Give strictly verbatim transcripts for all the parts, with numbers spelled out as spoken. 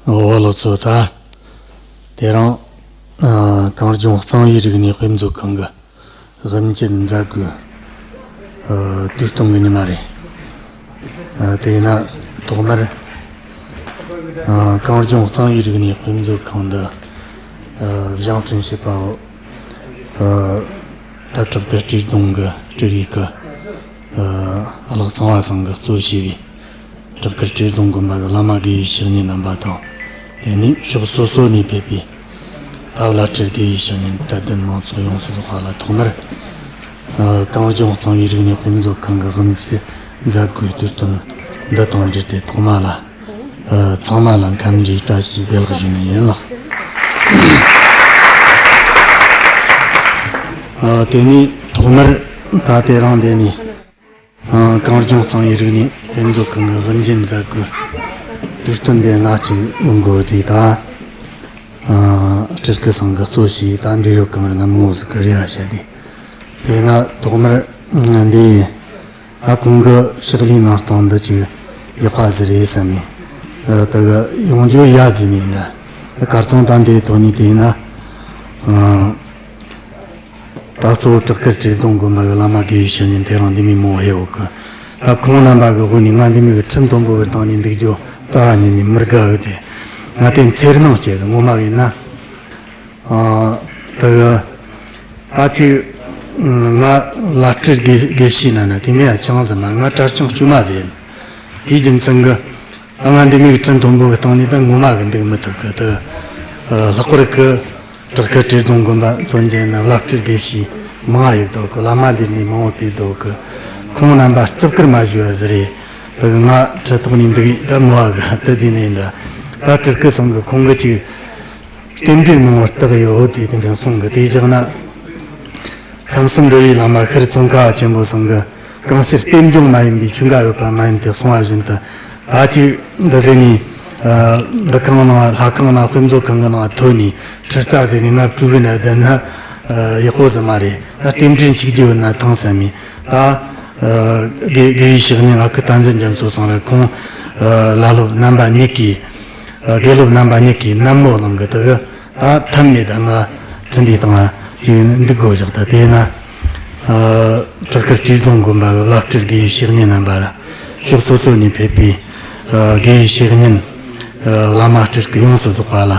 འོ་ལགས་སོ། ད་དེ་རིང་ཨ་གངས་ལྗོངས་གཙང་པོའི་རིག་གནས་དཔེ་མཛོད་ཁང་གི་དབུ་འབྱེད་མཛད་སྒོའི་ཨ་དུས་སྟོན་གྱི་ཉི་མ་རེད། ཨ་དེས་ན་ཐོག་མར་ཨ་གངས་ལྗོངས་གཙང་པོའི་རིག་གནས་དཔེ་མཛོད་ཁང་འདི་ཨ་བཞེངས་སྐྲུན་བྱས་པའོ། ཨ་ད་བྲག་དཀར་སྤྲེལ་རྫོང་གི་སྤྲུལ་རིག་གི་ཨ་ལག་ཚང་བ་ཚང་གིས་གཙོ་བྱས་པའི་བྲག་དཀར་སྤྲེལ་རྫོང་དགོན་པ་གི་བླ་མ་དགེ་བའི་བཤེས་གཉེན་རྣམ་པ་དང་། དེ་ནས་ཕྱོགས་སོ་སོ་ནས་ཕེབས་པའི་ད་བླ་སྤྲུལ་དགེ་བའི་བཤེས་གཉེན་དད་ལྡན་མང་ཚོགས་ཡོངས་སུ་རྫོགས་པ་ལ་ཐོག་མར་ཨ་གངས་ལྗོངས་གཙང་པོའི་རིག་གནས་དཔེ་མཛོད་ཁང་གི་དབུ་འབྱེད་མཛད་སྒོའི་དུས་སྟོན་འདི་དང་འབྲེལ་ཏེ་ཐོག་མ་ལ་ཨ་ཚང་མ་ལ་འཚམས་འདྲིའི་བཀྲ་ཤིས་བདེ་ལེགས་ཞུ་ནི་ཡིན་ལགས། ཨ་དེ་ནས་ཐོག་མར་ད་དེ་རིང་འདི་ནས་ཨ་གངས་ལྗོངས་གཙང་པོའི་རིག་གནས་དཔེ་མཛོད་ཁང་གི་དབུ་འབྱེད་མཛད་སྒོའི་དུས་སྟོན་འདི་ང་གཅིག་ཡོང་དགོས་ཟེར། ད་ཨ་སྤྲུལ་སྐུ་ཚང་གིས་གཙོ་བྱས། ད་འབྲེལ་ཡོད་གང་རུང་མང་བོ་ཟིག་གིས་རེ་བ་བྱས་ཏེ། དེས་ན་ཐོག་མར་འདི་ད་ཁོང་གི་ཕྱག་ལས་གནང་སྟངས་འདི་ཅིག་ཡག་པ་ཟིག་རེད་བསམ་ནས། ཨ་དེ་གི་ཡོང་རྒྱུ་ཡ་ཟེར་ནས་འདྲ། ད་གར་སོང་། ད་འདིའི་ཐོག་ནས་དེས་ན་ཨ་ད་གཙོ་བོ་བྲག་དཀར་སྤྲེལ་རྫོང་དགོན་པ་གི་བླ་མ་དགེ་བའི་བཤེས་གཉེན་དེ་རིང་འདི་མོ་ཡོད་གི། ད་ཁོང་རྣམ་པ་གི་དབུ་ནས་ང་འདི་མོ་གི་ཁྲི་མཐོན་པོ་གི་སྟེང་ནས་འདུག་རྒྱུ་རྩ་བ་ཉིད་ནས་མི་དགའ་གི། དེ་ང་དེ་འཚེར་སྣང་སྐྱེ་གི། ངོ་མ་ཡིན་ན་ཨ་ད་གི་ད་ཅིག་ང་བླ་སྤྲུལ་དགེ་དགེ་བཤེས་ན་ན་དེ་མོ་ཡ་ཅང་ཟིག་མ། ང་གྲྭ་ཆུང་དཀྱུས་མ་ཟིག་ཡིན། དེའི་རྒྱུ་མཚན་གི། ད་ང་འདི་མོ་གི་ཁྲི་མཐོན་པོ་གི་སྟེང་ནས་ད་ངོ་མ་གི་འདུག་མི་ཐུབ་གི། ད་ལྷག་པར་གི་བྲག་དཀར་སྤྲེལ་རྫོང་དགོན་པ་མཚོན་རྒྱུ་ན་བླ་སྤྲུལ་དགེ་བཤེས་མང་ང་ཡོད་དོ་གི། བླ་མ་ལས་ནས་མང་བོ་ཕེབས་དོ་གི། ཁོང་རྣམ་པ་བརྩི་བཀུར་མ་ཞུ་བ་ཟིག་རེད། ད་གི་ང་ཁྲི་ཐོག་ནས་འདུག་ད་མོ་བ་གི་ད་ཟེར་ནས་འདྲ། ད་སྤྲུལ་སྐུ་ཚང་གིས་ཁོང་གི་ཅིག་རྟེན་འབྲེལ་མང་བོ་བརྟག་ཡོད་ཟེར། དེ་འདྲ་གསུང་གི། དེ་བཞག་ན་ཁམས་གསུམ་འགྲོ་བའི་བླ་མ་ཤར་ཙོང་ཁ་པ་ཆེན་པོ་ཚང་གིས་གང་ཟེར་རྟེན་འབྱུང་མ་ཡིན་པའི་ཆོས་འགའ་ཡོད་པ་མ་ཡིན་ཏེ་གསུང་བ་བཞིན་དུ། ད་ཅིག་འདི་ཟེར་ནས་ཨ་འདུ་ཁང་ནང་ལྷ་ཁང་ནང་དཔེ་མཛོད་ཁང་གི་ནང་ཐོན་ནས་ཁྲི་རྩ་ཟེར་ནས་ལྔ་བཅུ་གི་ནང་བསྡད་ན་ཨ་ཡག་པོ་ཟིག་མ་རེད། ད་རྟེན་འབྲེལ་འཆུག་རྒྱུ་ཡོད་ན་ཐང་བསམ་མི། ད་ཨ་དགེ་དགེ་བའི་བཤེས་གཉེན་ཨ་ཁུ་བསྟན་འཛིན་རྒྱ་མཚོ་ཚང་ར་ཁོང་ཨ་བླ་སློབ་རྣམ་པ་གཉིས་ཀྱིས། ཨ་དགེ་སློབ་རྣམ་པ་གཉིས་ཀྱིས་ནན་མོ་གནང་གི། དེ་གི་ད་ཐབས་མེད། ད་ང་ཁྲི་འདིའི་སྟེང་ང་ཅིག་འདུག་དགོས་བཞག་ད་དེས་ན་ཨ་བྲག་དཀར་སྤྲེལ་རྫོང་དགོན་པ་གི་བླ་སྤྲུལ་དགེ་བའི་བཤེས་གཉེན་རྣམ་པ་ར་ཕྱོགས་སོ་སོ་ནས་ཕེབས་པའི་ཨ་དགེ་བའི་བཤེས་གཉེན་ཨ་བླ་མ་སྤྲུལ་སྐུ་ཡོངས་སུ་རྫོགས་པ་ལ་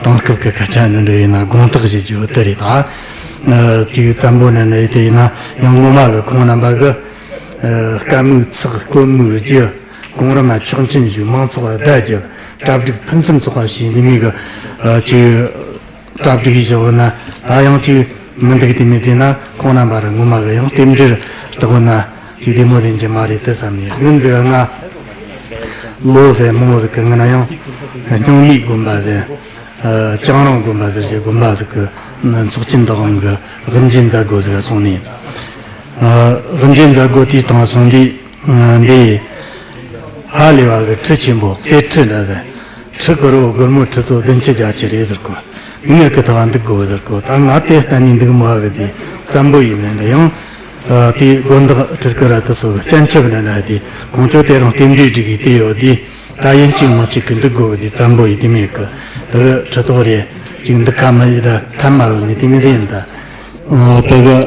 དེང་སྐབས་ཀྱི་སྐད་ཆ་འདྲ་འདྲ་ཡིན་ན་དགོངས་དག་ཞུ་རྒྱུ་དེ་རེད། ད་ཨ་ཅིག་བཙན་པོ་ནས་ནས་དེ་ཡིན་ན་ཡང་ངོ་མ་གི་ཁོང་རྣམ་པ་གི་ཨ་བཀའ་མོལ་ཚིག་བཀོད་མོལ་རྒྱུ། གོང་རིམ་ལ་ཆོག་མཆན་ཞུས། མང་ཚོགས་ལ་བརྡ་བརྒྱབ། གྲ་སྒྲིག་ཕུན་སུམ་ཚོགས་པ་བྱས། འདི་མོ་གི་ཨ་ཅིག་གྲ་སྒྲིག་བྱས་བོ་ན་ད་ཡང་ཅིག་མི་འདུག་དེ་མོ་ཟེར་ན་ཁོང་རྣམ་པ་ར་ངོ་མ་གི་ཡང་རྟེན་འབྲེལ་བརྟག་བོ་ན་ཅིག་བདེ་མོ་ཟིག་ཡིན་གྱི་མ་རེད་དེ་བསམ་ནས། སྔོན་ཟེར་བ་ང་ལོ་ཟེར་མང་བོ་ཟིག་གི་སྔོན་ན་ཡང་རྙིང་མའི་དགོན་པ་ཟེར། ཨ་བྱང་རིང་དགོན་པ་ཟེར་བྱས་དགོན་པ་ཟིག་གི་ཚོགས་ཆེན་བདག་དབང་གི་དབུ་འབྱེད་མཛད་སྒོ་ཟིག་ག་སོང་ནས། ཨ་དབུ་འབྱེད་མཛད་སྒོ་དེའི་སྟེང་སོང་དུས་འདི་ཧ་ལས་པ་གི་ཁྲི་ཆེན་པོ་གསེར་ཁྲི་འདྲ་ཟེར། ཁྲི་དཀར་པོ་སྒོར་མོ་ཁྲི་ཚོ་བདུན་ཅུ་བརྒྱད་ཅུ་རེད་ཟེར་གོ། མི་མེད་གི་ཐ་བ་འདུག་དགོས་ཟེར་གོ། ད་ང་དེ་གཏན་ནས་འདུག་མི་བ་གི་ཟེར། བཙན་པོ་ཡིན་ནས་འདྲ་ཡང་། ཨ་དེ་དགོན་བདག་སྤྲུལ་སྐུ་ར་དེ་ཚོ་གི་སྤྱན་ཆབ་འདྲ་འདྲ་དེ་ཁོང་ཚོ་དེ་རང་རྟེན་འབྲེལ་སྒྲིག་གི་དེ་ཡོད་དེ། ད་ཡིན་གཅིག་མིན་གཅིག་གི་འདུག་དགོས་གི་ཟེར། བཙན་པོ་ཡིན་དེ་མེད་གི། དེ་གི་ཁྲི་ཐོག་རེད་ཅིག་འདུག་ཁ་མི་ཡི་ད་ཐབས་མ་ཡོད་ནི་དེ་མི་ཟེར་ཡིན་ད། ཨ་དེ་གི་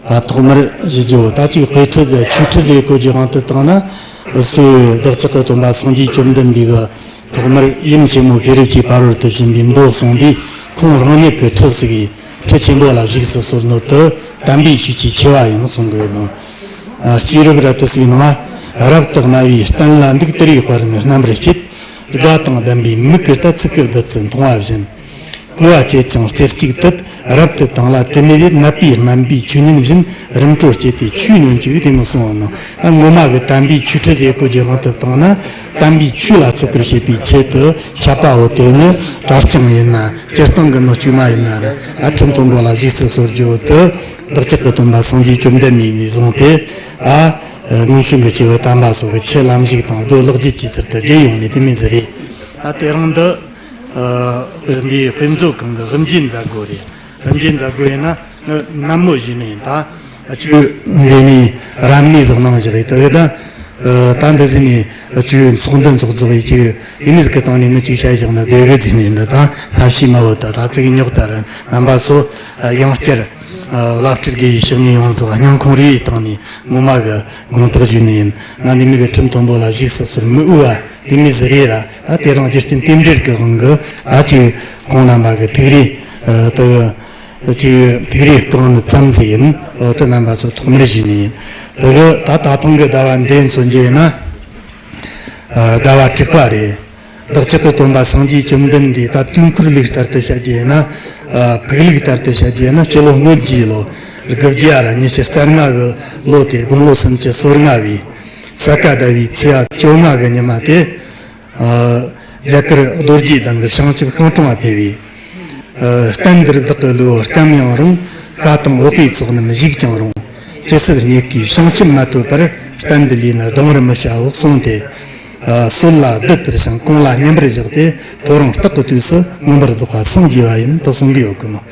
ཨ་ད་ཐོག་མར་ཞུ་རྒྱུ་བོ། ད་ཅིག་དཔེ་ཁྲི་ཟེར་ཆོས་ཁྲི་ཟེར་གོ་རྒྱུ་དབང་དུ་བཏང་ན། སུ་བདག་ཅག་གི་སྟོན་པ་སངས་རྒྱས་བཅོམ་ལྡན་འདས་ཀྱིས་ཐོག་མར་ཡུམ་ཆེན་མོ་ཤེས་རབ་ཀྱི་ཕ་རོལ་ཏུ་ཕྱིན་པའི་མདོ་གསུངས་དུས། ཁོང་རང་ཉིད་ཀྱི་ཁྲི་ཟིག་གི་ཁྲི་ཆེན་པོ་ལ་བཞུགས་སུ་གསོལ་ནོ་དེ་དམ་པའི་ཆོས་ཀྱི་ཆེ་བ་ཡིན་གསུང་གི་ཡོད་ནོ། ཨ་སྐྱེས་རབས་ར་དེ་ཚོའི་ནང་། རབ་ཏུ་དམའ་བའི་སྟན་ལ་འདུག། དེ་རིང་དཔལ་ནི་རྣམ་པར་བསྐྱེད། དགའ་དང་ལྡན་པའི་མིག་གིས་ལྟ། ཚིག་གིས་བདུད་རྩི་འཐུང་བ་བཞིན། བསྐུལ་བ་བྱེད་ཅིང་རྩེ་གཅིག་དུད། རབ་ཏུ་དང་ལ་དྲི་མེད་ཡིད། ནད་པའི་སྨན་པའི་ཆོས་ཉིད་བཞིན། རིམ་གྲོ་བསྐྱེད་དེ་ཆོས་ཉོན་ཅིག་དེ་མོ་གསུངས་ནོ། ཨ་ངོ་མ་གི་དམ་པའི་ཆོས་ཁྲི་ཟེར་གོ་རྒྱུ་དབང་དུ་བཏང་ན། དམ་པའི་ཆོས་ལ་བརྩི་བཀུར་བྱེད་པའི་ཆེད་དུ་བཤད་པའོ། དེ་ནི་གྲྭ་རྐྱང་ཡིན་ན། སྤྱིར་བཏང་གི་ནང་དཀྱུས་མ་ཡིན་ན་ར། ཨ་ཁྲི་མཐོན་པོ་ལ་བཞུགས་སུ་གསོལ་རྒྱུ་དེ་བདག་ཅག་གི་སྟོན་པ་སངས་རྒྱས་བཅོམ་ལྡན་འདས་ནས་བཟུང་སྟེ། ཨ་སྔོན་བྱོན་གྱི་སྐྱེས་བུ་དམ་པ་སོགས་ཀྱི་ཆེད་ལམ་ཞུགས་དང་མདོ་ཀློག་རྒྱུད་ཀྱི་ཚུལ་དུ་བསྒྲིལ་ཡོང་ནས་དེ་མོ་ཟིག་རེད། ད་དེ་རིང་འདི་ཨ་འདིའི་དཔེ་མཛོད་ཁང་གི་དབུ་འབྱེད་མཛད་སྒོ་རེད། དབུ་འབྱེད་མཛད་སྒོ་ཡིན་ན་ནན་མོ་ཞུས་ནས་ཡིན། ད་ཨ་ཆོས་འདི་ནས་རབ་གནས་ཟིག་གནང་བཞག་རེད། དེ་གི་ད་ ད་འདི་ཟིན་ནས་ཅིག་ཚོགས་འདུ་འཚོགས་འཚོགས་ཡིན་ཅིག་དེ་མིན་ཟིག་གི་སྟེང་ནས་མི་གཅིག་བཤད་བཞག་ན་བདེ་གི་ཟིན་ནས་འདི་ད་ཐབས་ཤེས་མ་བོ་ད་ད་ཙིག་རྙོག་ད་ར་རྣམ་པ་ཚོ་ཡང་བསྐྱར་བླ་སྤྲུལ་དགེ་བའི་བཤེས་གཉེན་ཡོངས་རྫོགས་སྙིང་ཁོང་རུས་ཡི་སྟེང་ནས་ངོ་མ་གི་དགོངས་དག་ཞུས་ནས་ཡིན། ང་འདི་མི་གི་ཁྲིམས་མཐོན་པོ་ལ་ཞུགས་སག་ཟུར་མི་འུ་བ་དེ་མི་ཟིག་རེད་ར། ད་དེ་རིང་རྒྱུ་རྐྱེན་རྟེན་འབྲེལ་གི་དབང་གིས་ད་ཅིག་ཁོང་རྣམ་པ་གི་ཐུགས་རེ་ད་གི་ཅིག་ཐུགས་རེ་བསྐང་ནི་ཙམ་ཟིག་ཡིན། ཨོ་དེ་རྣམ་པ་ཚོ་ཐོག་མར་ཞུས་ནས་ཡིན། ད་གི་ད་ད་ཐེངས་གི་ཟླ་བ་འདི་མཚོན་རྒྱུ་ཡིན་ན་ཟླ་བ་དྲུག་པ་རེད། བདག་ཅག་གི་སྟོན་པ་སངས་རྒྱས་བཅོམ་ལྡན་འདས་ད་དུས་འཁོར་ལུགས་ལྟར་དུ་བཤད་རྒྱུ་ཡིན་ན། ཕུགས་ལུགས་ལྟར་དུ་བཤད་རྒྱུ་ཡིན་ན་སྤྱི་ལོ་སྔོན་གྱི་ལོ་དགུ་བརྒྱ་ར་ཉི་ཤུ་རྩ་ལྔ་གི་ལོ་དེ་དགུང་ལོ་སུམ་ཅུ་སོ་ལྔ་བའི་ས་ག་ཟླ་བའི་ཚེས་པ་བཅོ་ལྔ་གི་ཉི་མ་དེ། རྒྱ་གར་རྡོ་རྗེ་གདན་གྱི་བྱང་ཆུབ་ཤིང་དྲུང་ང་ཕེབས་པས། གཏན་འདིར་བདག་གི་ལུས་སྐམ་ཡང་རུང་། ཤ་དང་འོག་གི་ཚོགས་རྣམས་བཞུགས་ཀྱང་རུང་། ཇི་སྲིད་སྙེད་ཀྱི་བྱང་ཆུབ་མ་ཐོབ་བར། གཏན་འདི་ལས་ནི་ལྡང་བར་མི་བྱའོ་གསུངས་ཏེ། སྲོད་ལ་བདུད་དར་ཞིང་གོང་ལ་མཉམ་པར་བཞག་སྟེ་ཐོ་རངས་སྟག་གི་དུས་སུ་མངོན་པར་རྫོགས་པ་སངས་རྒྱས་པ་ཡིན་དུ་གསུང་གི་ཡོད་གི་མོད།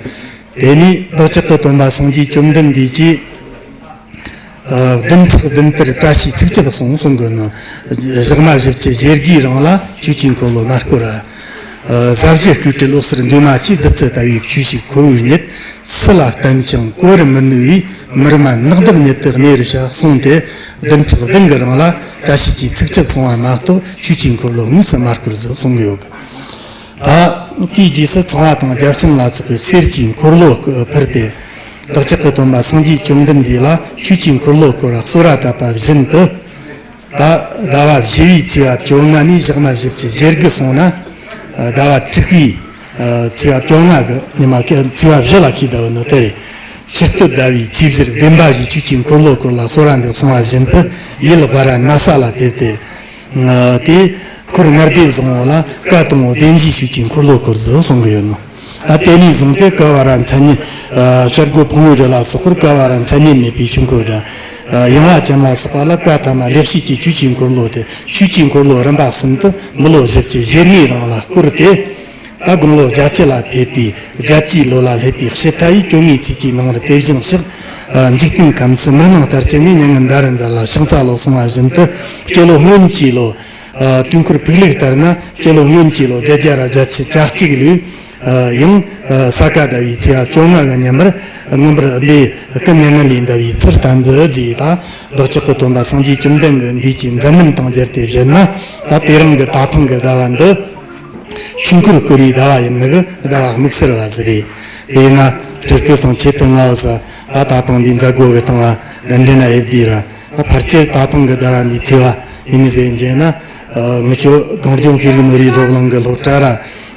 དེ་ནས་བདག་ཅག་གི་སྟོན་པ་སངས་རྒྱས་བཅོམ་ལྡན་འདས་ཀྱིས། བདུན་ཕྲག་བདུན་དེར་བཀྲ་ཤིས་ཚིགས་བཅད་གསུངས་གསུང་གི་ནི། ཞག་མ་བཞི་བཅུ་ཞེ་དགུའི་རིང་ལ་ཆོས་ཀྱི་འཁོར་ལོ་མ་བསྐོར་ར། ཟབ་ཞི་སྤྲོས་བྲལ་འོད་གསལ་འདུས་མ་བྱས་བདུད་རྩི་ལྟ་བུའི་ཆོས་ཤིག་འཁོར་བའི་ཉིད། སུ་ལ་བསྟན་ཀྱང་གོ་བར་མི་ནུས་པས། མི་རྨ་ནགས་འདབ་ཉིད་དུ་གནས་པར་བྱ་གསུངས་ཏེ། བདུན་ཕྲག་བདུན་གྱི་རིང་ལ་བཀྲ་ཤིས་ཀྱི་ཚིགས་བཅད་གསུང་བ་མ་གཏོགས་ཆོས་ཀྱི་འཁོར་ལོ་དངོས་སུ་མ་བསྐོར་ཟིག་གསུང་གི་ཡོད་གི། ད་དེའི་རྗེས་སུ་ཚངས་པ་དང་བརྒྱ་བྱིན་ལ་སོགས་པའི་གསེར་གྱི་འཁོར་ལོ་ཕུལ་ཏེ། བདག་ཅག་གི་སྟོན་པ་སངས་རྒྱས་བཅོམ་ལྡན་འདས་ལ་ཆོས་ཀྱི་འཁོར་ལོ་བསྐོར་བར་གསོལ་བ་བཏབ་པ་བཞིན་དུ། ད་ཟླ་བ་བཞི་བའི་ཚེས་པ་བཅོ་ལྔ་ནས་ཞག་མ་བཞི་བཅུ་ཞེ་དགུ་སོང་ན། ཟླ་བ་དྲུག་པའི་ཚེས་པ་བཅོ་ལྔ་གི་ཉི་མ་ཚེས་པ་བཞི་ལ་ཁེལ་ཟླ་བ་ནོ་དེ་རེད། ཕྱི་སྟོད་ཟླ་བའི་ཚེས་བཞིར་བདེན་པ་བཞིའི་ཆོས་ཀྱི་འཁོར་ལོ་བསྐོར་ལ་གསོལ་བ་འདེབས་གསུང་བ་བཞིན་དུ་ཡུལ་སྦ་ར་ན་ས་ལ་ཕེབས་ཏེ། དེ་འཁོར་ལྔ་སྡེ་བཟང་བོ་ལ་བཀའ་དང་པོ་བདེན་བཞིའི་ཆོས་ཀྱི་འཁོར་ལོ་བསྐོར་ཟིག་གསུང་གི་ཡོད་ནོ། ད་དེ་ནས་བཟུང་སྟེ་ཀ་བ་ར་མཚན་ཉིད། བྱ་རྒོད་ཕུང་པོའི་རི་ལ་སོགས་པར་ཀ་བ་ར་མཚན་ཉིད་མེད་པའི་ཆོས་འཁོར་དང་། ཡངས་པ་ཅན་ལ་སོགས་པ་ལ་བཀའ་ཐ་མ་ལེགས་བཤད་ཀྱི་ཆོས་ཀྱི་འཁོར་ལོ་དེ་ཆོས་ཀྱི་འཁོར་ལོ་རིམ་པ་གསུམ་དུ་མི་ལོ་བཞི་བཅུ་ཞེ་ལྔའི་རིང་ལ་བསྐོར་ཏེ། ད་དགུང་ལོ་བརྒྱད་ཅུ་ལ་ཕེབས་པའི་བརྒྱད་ཅུའི་ལོ་ལ་སླེབས་པའི་ཕྱི་མཐའ་ཡི་བཅོ་ལྔའི་ཚེས་ཀྱི་ནང་རུ་དེ་བཞིན་གཤེགས། འཇིག་རྟེན་ཁམས་སུ་མི་སྣང་ལྟར་གྱུར་ནས་མྱ་ངན་འདའ་རུ་མཛད་ལ་ཕྱག་འཚལ་ལོ་གསུང་བ་བཞིན་དུ་སྤྱི་ལོ་སྔོན་གྱི་ལོ། དུས་འཁོར་ཕུགས་ལུགས་ལྟར་ན་སྤྱི་ལོ་སྔོན་གྱི་ལོ་བརྒྱད་བརྒྱ་ར་བརྒྱད་ཅུ་གྱ་གཅིག་ལོའི། ཡང་ས་ག་ཟླ་བའི་ཚེས་པ་བཅོ་ལྔ་གི་ཉིན་མར་མངོན་པར་འདས་སྐུ་མྱ་ངན་ལས་འདའ་བའི་ཚུལ་བསྟན་མཛད་ཅེས་དང་། བདག་ཅག་གི་སྟོན་པ་སངས་རྒྱས་བཅོམ་ལྡན་འདས་ཀྱི་མཛད་རྣམ་དང་སྦྱར་ཏེ་བཤད་ན། ད་དེ་རིང་གི་ད་ཐེངས་ཀྱི་ཟླ་བ་འདི་ཆོས་འཁོར་བསྐོར་བའི་ཟླ་བ་ཡིན་ནི་གི་ཟླ་བ་དམིགས་བསལ་བ་ཟིག་རེད། དེས་ན་སྤྲུལ་སྐུ་སོང་ཆེད་དུ་ང་བོ་ས་ད་ད་ཐེངས་འདི་མཛད་སྒོ་གི་སྟེང་ང་གདན་འདྲེན་ན་ཡོད་དུས་ར། ད་ཕལ་ཆེར་ད་ཐེངས་ཀྱི་ཟླ་བ་འདིའི་ཚེས་པ་ཡིན་མི་ཟེར་རྒྱུ་ན། ངི་ཆོ་གངས་ལྗོངས་ཤེལ་གྱི་ནོར་བུའི་སློབ་གླིང་གི་སློབ་གྲྭ་ར་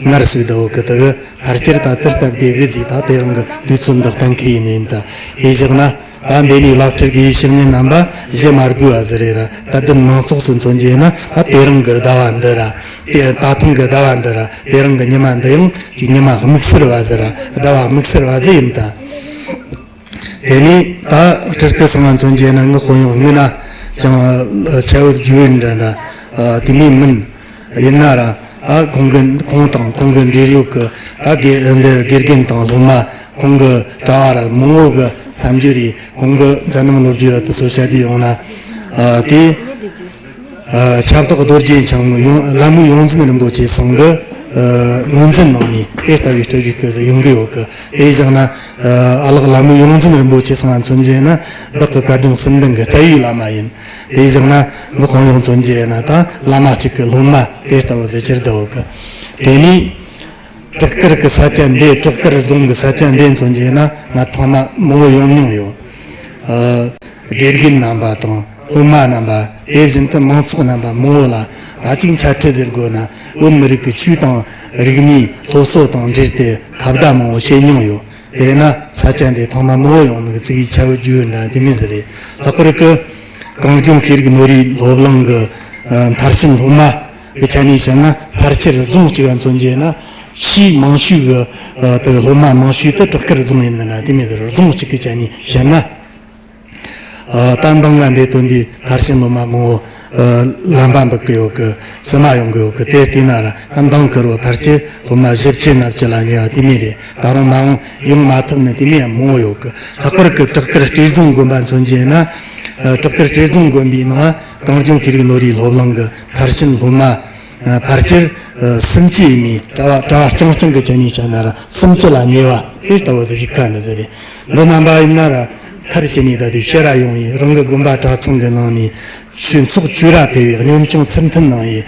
ངར་སུ་ཟླ་བོ་གི་དུ་གི་ཕལ་ཆེར་ད་དུར་སྟབས་བདེ་གི་ཟིག་ད་དེ་རིང་གི་དུས་ཚོད་འདི་གཏན་འཁེལ་ཡིན་ནི་ཡིན། ད་དེ་བཞག་ན་ད་འདི་ནས་བླ་སྤྲུལ་དགེ་བའི་བཤེས་གཉེན་རྣམ་པ་བཞི་མ་དགོས་པ་ཟིག་རེད་ར། ད་དུ་མང་ཚོགས་སུ་མཚོན་རྒྱུ་ཡིན་ན་ད་དེ་རིང་གི་ཟླ་བ་འདི་ར། དེ་ད་ཐེངས་ཀྱི་ཟླ་བ་འདི་ར་དེ་རིང་གི་ཉི་མ་འདི་ཡང་ཅིག་ཉི་མ་དམིགས་བསལ་བ་ཟིག་ར་ཟླ་བ་དམིགས་བསལ་བ་ཟིག་ཡིན་ད། དེ་ནས་ད་སྤྲུལ་སྐུ་སོང་བ་མཚོན་རྒྱུ་ན་ངི་དཔོན་གཡོག་ངི་ན་ཅང་ཆ་བོ་རྒྱུ་འདྲ་འདྲ་དེ་མིན་མིན། ཡིན་ན་ར་ད་ཁོང་གི་ཁོང་དང་ཁོང་གི་འབྲེལ་ཡོད་ཀྱི་ད་དགེ་འདི་དགེ་རྒན་དང་སློབ་མ་ཁོང་གི་གྲྭ་བ་ར་མང་བོ་གི་མཚམས་སྦྱོར་རེད། ཁོང་གི་མཛད་རྣམ་ལོ་རྒྱུས་ར་དེ་ཚོ་བཤད་དུས་ཡོང་ན་དེ། ཁྱབ་བདག་རྡོ་རྗེ་འཆང་ཡོངས་ལྷ་མོ་ཡོངས་འཛིན་རིན་པོ་ཆེ་ཚང་གི་ངོས་འཛིན་གནང་ནས་དེ་ལྟ་བུའི་སྤྲུལ་རིགས་ཀྱི་ཡོང་གི་ཡོད་གི། དེ་བཞག་ན་ཨ་ལགས་ལྷ་མོ་ཡོངས་འཛིན་རིན་པོ་ཆེ་ཚང་མཚོན་རྒྱུ་ན་བདག་གི་བཀའ་དྲིན་གསུམ་ལྡན་གྱི་རྩ་བའི་བླ་མ་ཡིན། དེ་བཞག་ན་ངི་དཔོན་གཡོག་མཚོན་རྒྱུ་ན་ད་བླ་མ་གཅིག་གི་སློབ་མ་དེ་ལྟ་བུ་ཟེར་ཕྱིར་ལྟ་བུ་གི། དེ་ནས་བྲག་དཀར་གྱི་ས་ཆ་འདི་བྲག་དཀར་རྫོང་གི་ས་ཆ་འདི་མཚོན་རྒྱུ་ན་ང་ཐོག་མ་མང་བོ་ཡོང་མྱོང་ཡོད། དགེ་རྒན་རྣམ་པ་དང་སློབ་མ་རྣམ་པ་དེ་བཞིན་དུ་མང་ཚོགས་རྣམ་པ་མང་བོ་ལ་ད་ཅིག་འཆད་ཁྲིད་ཟེར་དགོས་ན་བོད་མི་རིགས་ཀྱི་ཆོས་དང་རིག་གནས་སློབ་གསོ་དང་འབྲེལ་ཏེ་ཁ་བརྡ་མང་བོ་བྱེད་མྱོང་ཡོད། དེས་ན་ས་ཆ་འདི་ཐོག་མ་མང་བོ་ཡོང་ནི་གི་ཚིག་གི་ཆ་བོ་རྒྱུས་འདྲ་དེ་མིན་ཟེར་རེད། ལྷག་པར་གི་གངས་ལྗོངས་ཤེས་རིག་ནོར་བུའི་སློབ་གླིང་གི་མཐར་ཕྱིན་སློབ་མ་གི་ཆ་ནས་བཤད་ན་ཕལ་ཆེར་རྫོང་གཅིག་ག་མཚོན་རྒྱུ་ན་ཆེས་མང་ཤོས་གི་དེ་སློབ་མ་མང་ཤོས་དེ་བྲག་དཀར་རྫོང་ཡིན་ན་དེ་མིན་ཟེར། རྫོང་གཅིག་གི་ཆ་ནས་བཤད་ན། ད་མདང་ང་འདི་སྟོན་དུས་མཐར་ཕྱིན་སློབ་མ་མང་བོ་ལམ་པ་འབུད་གི་ཡོད་གི། བསུ་མ་ཡོང་གི་ཡོད་གི། དེ་བལྟས་ན་ར་ད་མདང་ཁུར་བོ་ཕལ་ཆེར་སློབ་མ་བཞི་བཅུ་ལྔ་བཅུ་ལ་ཉེ་བ་དེ་མིན་རེད། ད་རུང་མ་འོང་ཡོང་མ་ཐུབ་ནི་དེ་མིན་ཡང་མང་བོ་ཡོད་གི། ལྷག་པར་གི་བྲག་དཀར་བཀྲས་རྫོང་དགོན་པ་མཚོན་རྒྱུ་ན། བྲག་དཀར་བཀྲས་རྫོང་དགོན་པའི་ནང་ གངས་ལྗོངས་ཤེས་རིག་ནོར་བུའི་སློབ་གླིང་གི་མཐར་ཕྱིན་སློབ་མ། ཕལ་ཆེར་སུམ་ཅུ་ཡས་མས། གྲྭ་བ་གྲྭ་བ་རྐྱང་རྐྱང་གི་ཆ་ནས་བཤད་ན་ར་སུམ་ཅུ་ལ་ཉེ་བ་དེ་ལྟ་བུ་ཟིག་ཞུགས་ཁ་ནི་ཟིག་རེད། འདི་རྣམ་པ་ཡིན་ན་ར་མཐར་ཕྱིན་ནས་ད་དེ་ཕྱིར་ར་ཡོང་ཡིན། རང་གི་དགོན་པ་གྲྭ་ཚང་གི་ནང་ནས་ཆོས་ཚོགས་ཆོས་ར་ཕེབས་པའི་གཉོམ་ཆུང་ཚུལ་མཐུན་གནང་ཡིན།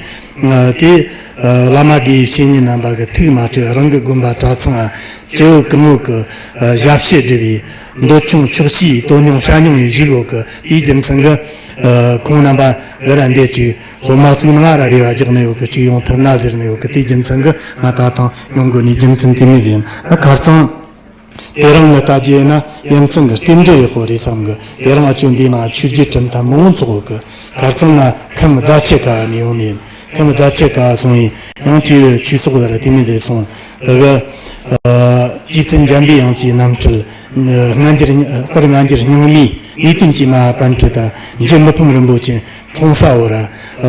དེ་བླ་མ་དགེ་བའི་བཤེས་གཉེན་རྣམ་པ་གི་ཐུགས་མ་དཀྲུགས། རང་གི་དགོན་པ་གྲྭ་ཚང་ང་སྐྱེ་བོ་གང་བོ་གི་ཞབས་ཕྱི་སྒྲུབ་པའི་འདོད་ཆུང་ཆོག་ཤེས་དོན་སྙིང་བྱ་སྙིང་ཡོད་བཞུགས་ཡོད་གི། དེའི་རྒྱུ་མཚན་གི་ཁོང་རྣམ་པ་འདི་ར་འདི་ཅིག་སློབ་མ་ཚོའི་ནང་ར་རེ་བ་རྒྱག་ནི་ཡོད་གི། གཅིག་ཡོང་ཐུབ་ན་ཟེར་ནི་ཡོད་གི། དེའི་རྒྱུ་མཚན་གི་ང་ད་ཐེངས་ཡོང་དགོས་ནི་རྒྱུ་མཚན་དེ་མོ་ཟིག་ཡིན། ད་ཁ་རྩང་དེ་རིང་ནི་ལྟ་རྒྱུ་ཡིན་ན་ཡ་མཚན་གི་རྟེན་འབྲེལ་ཡག་པོ་རེད་བསམ་གི། དེ་རིང་ཨ་ཅོ་འདི་ནང་ཆོས་བརྒྱུད་གྲུབ་མཐའ་མང་པོ་འཚོགས་ཡོད་གི། ཁ་རྩང་ན་ཁམས་རྫ་ཆུ་ཁ་ནས་ཡོང་ནི་ཡིན། ཁམས་རྫ་ཆུ་ཁ་སོང་ཡིན། ཡང་ཅིག་ཆོས་ཚོགས་ཟེར་དེ་མོ་ཟིག་སོང་། དེ་གི་རྗེ་བཙུན་འཇམ་པའི་དབྱངས་ཀྱི་རྣམ་སྤྲུལ། སྔ་འགྱུར་དཔལ་སྔ་འགྱུར་རྙིང་མའི་ལས་དོན་གྱི་མ་པཎ་ཁྲིད་དང་འཇུ་མི་ཕམ་རིན་པོ་ཆེ་འཁྲུངས་ས་བོ་ར།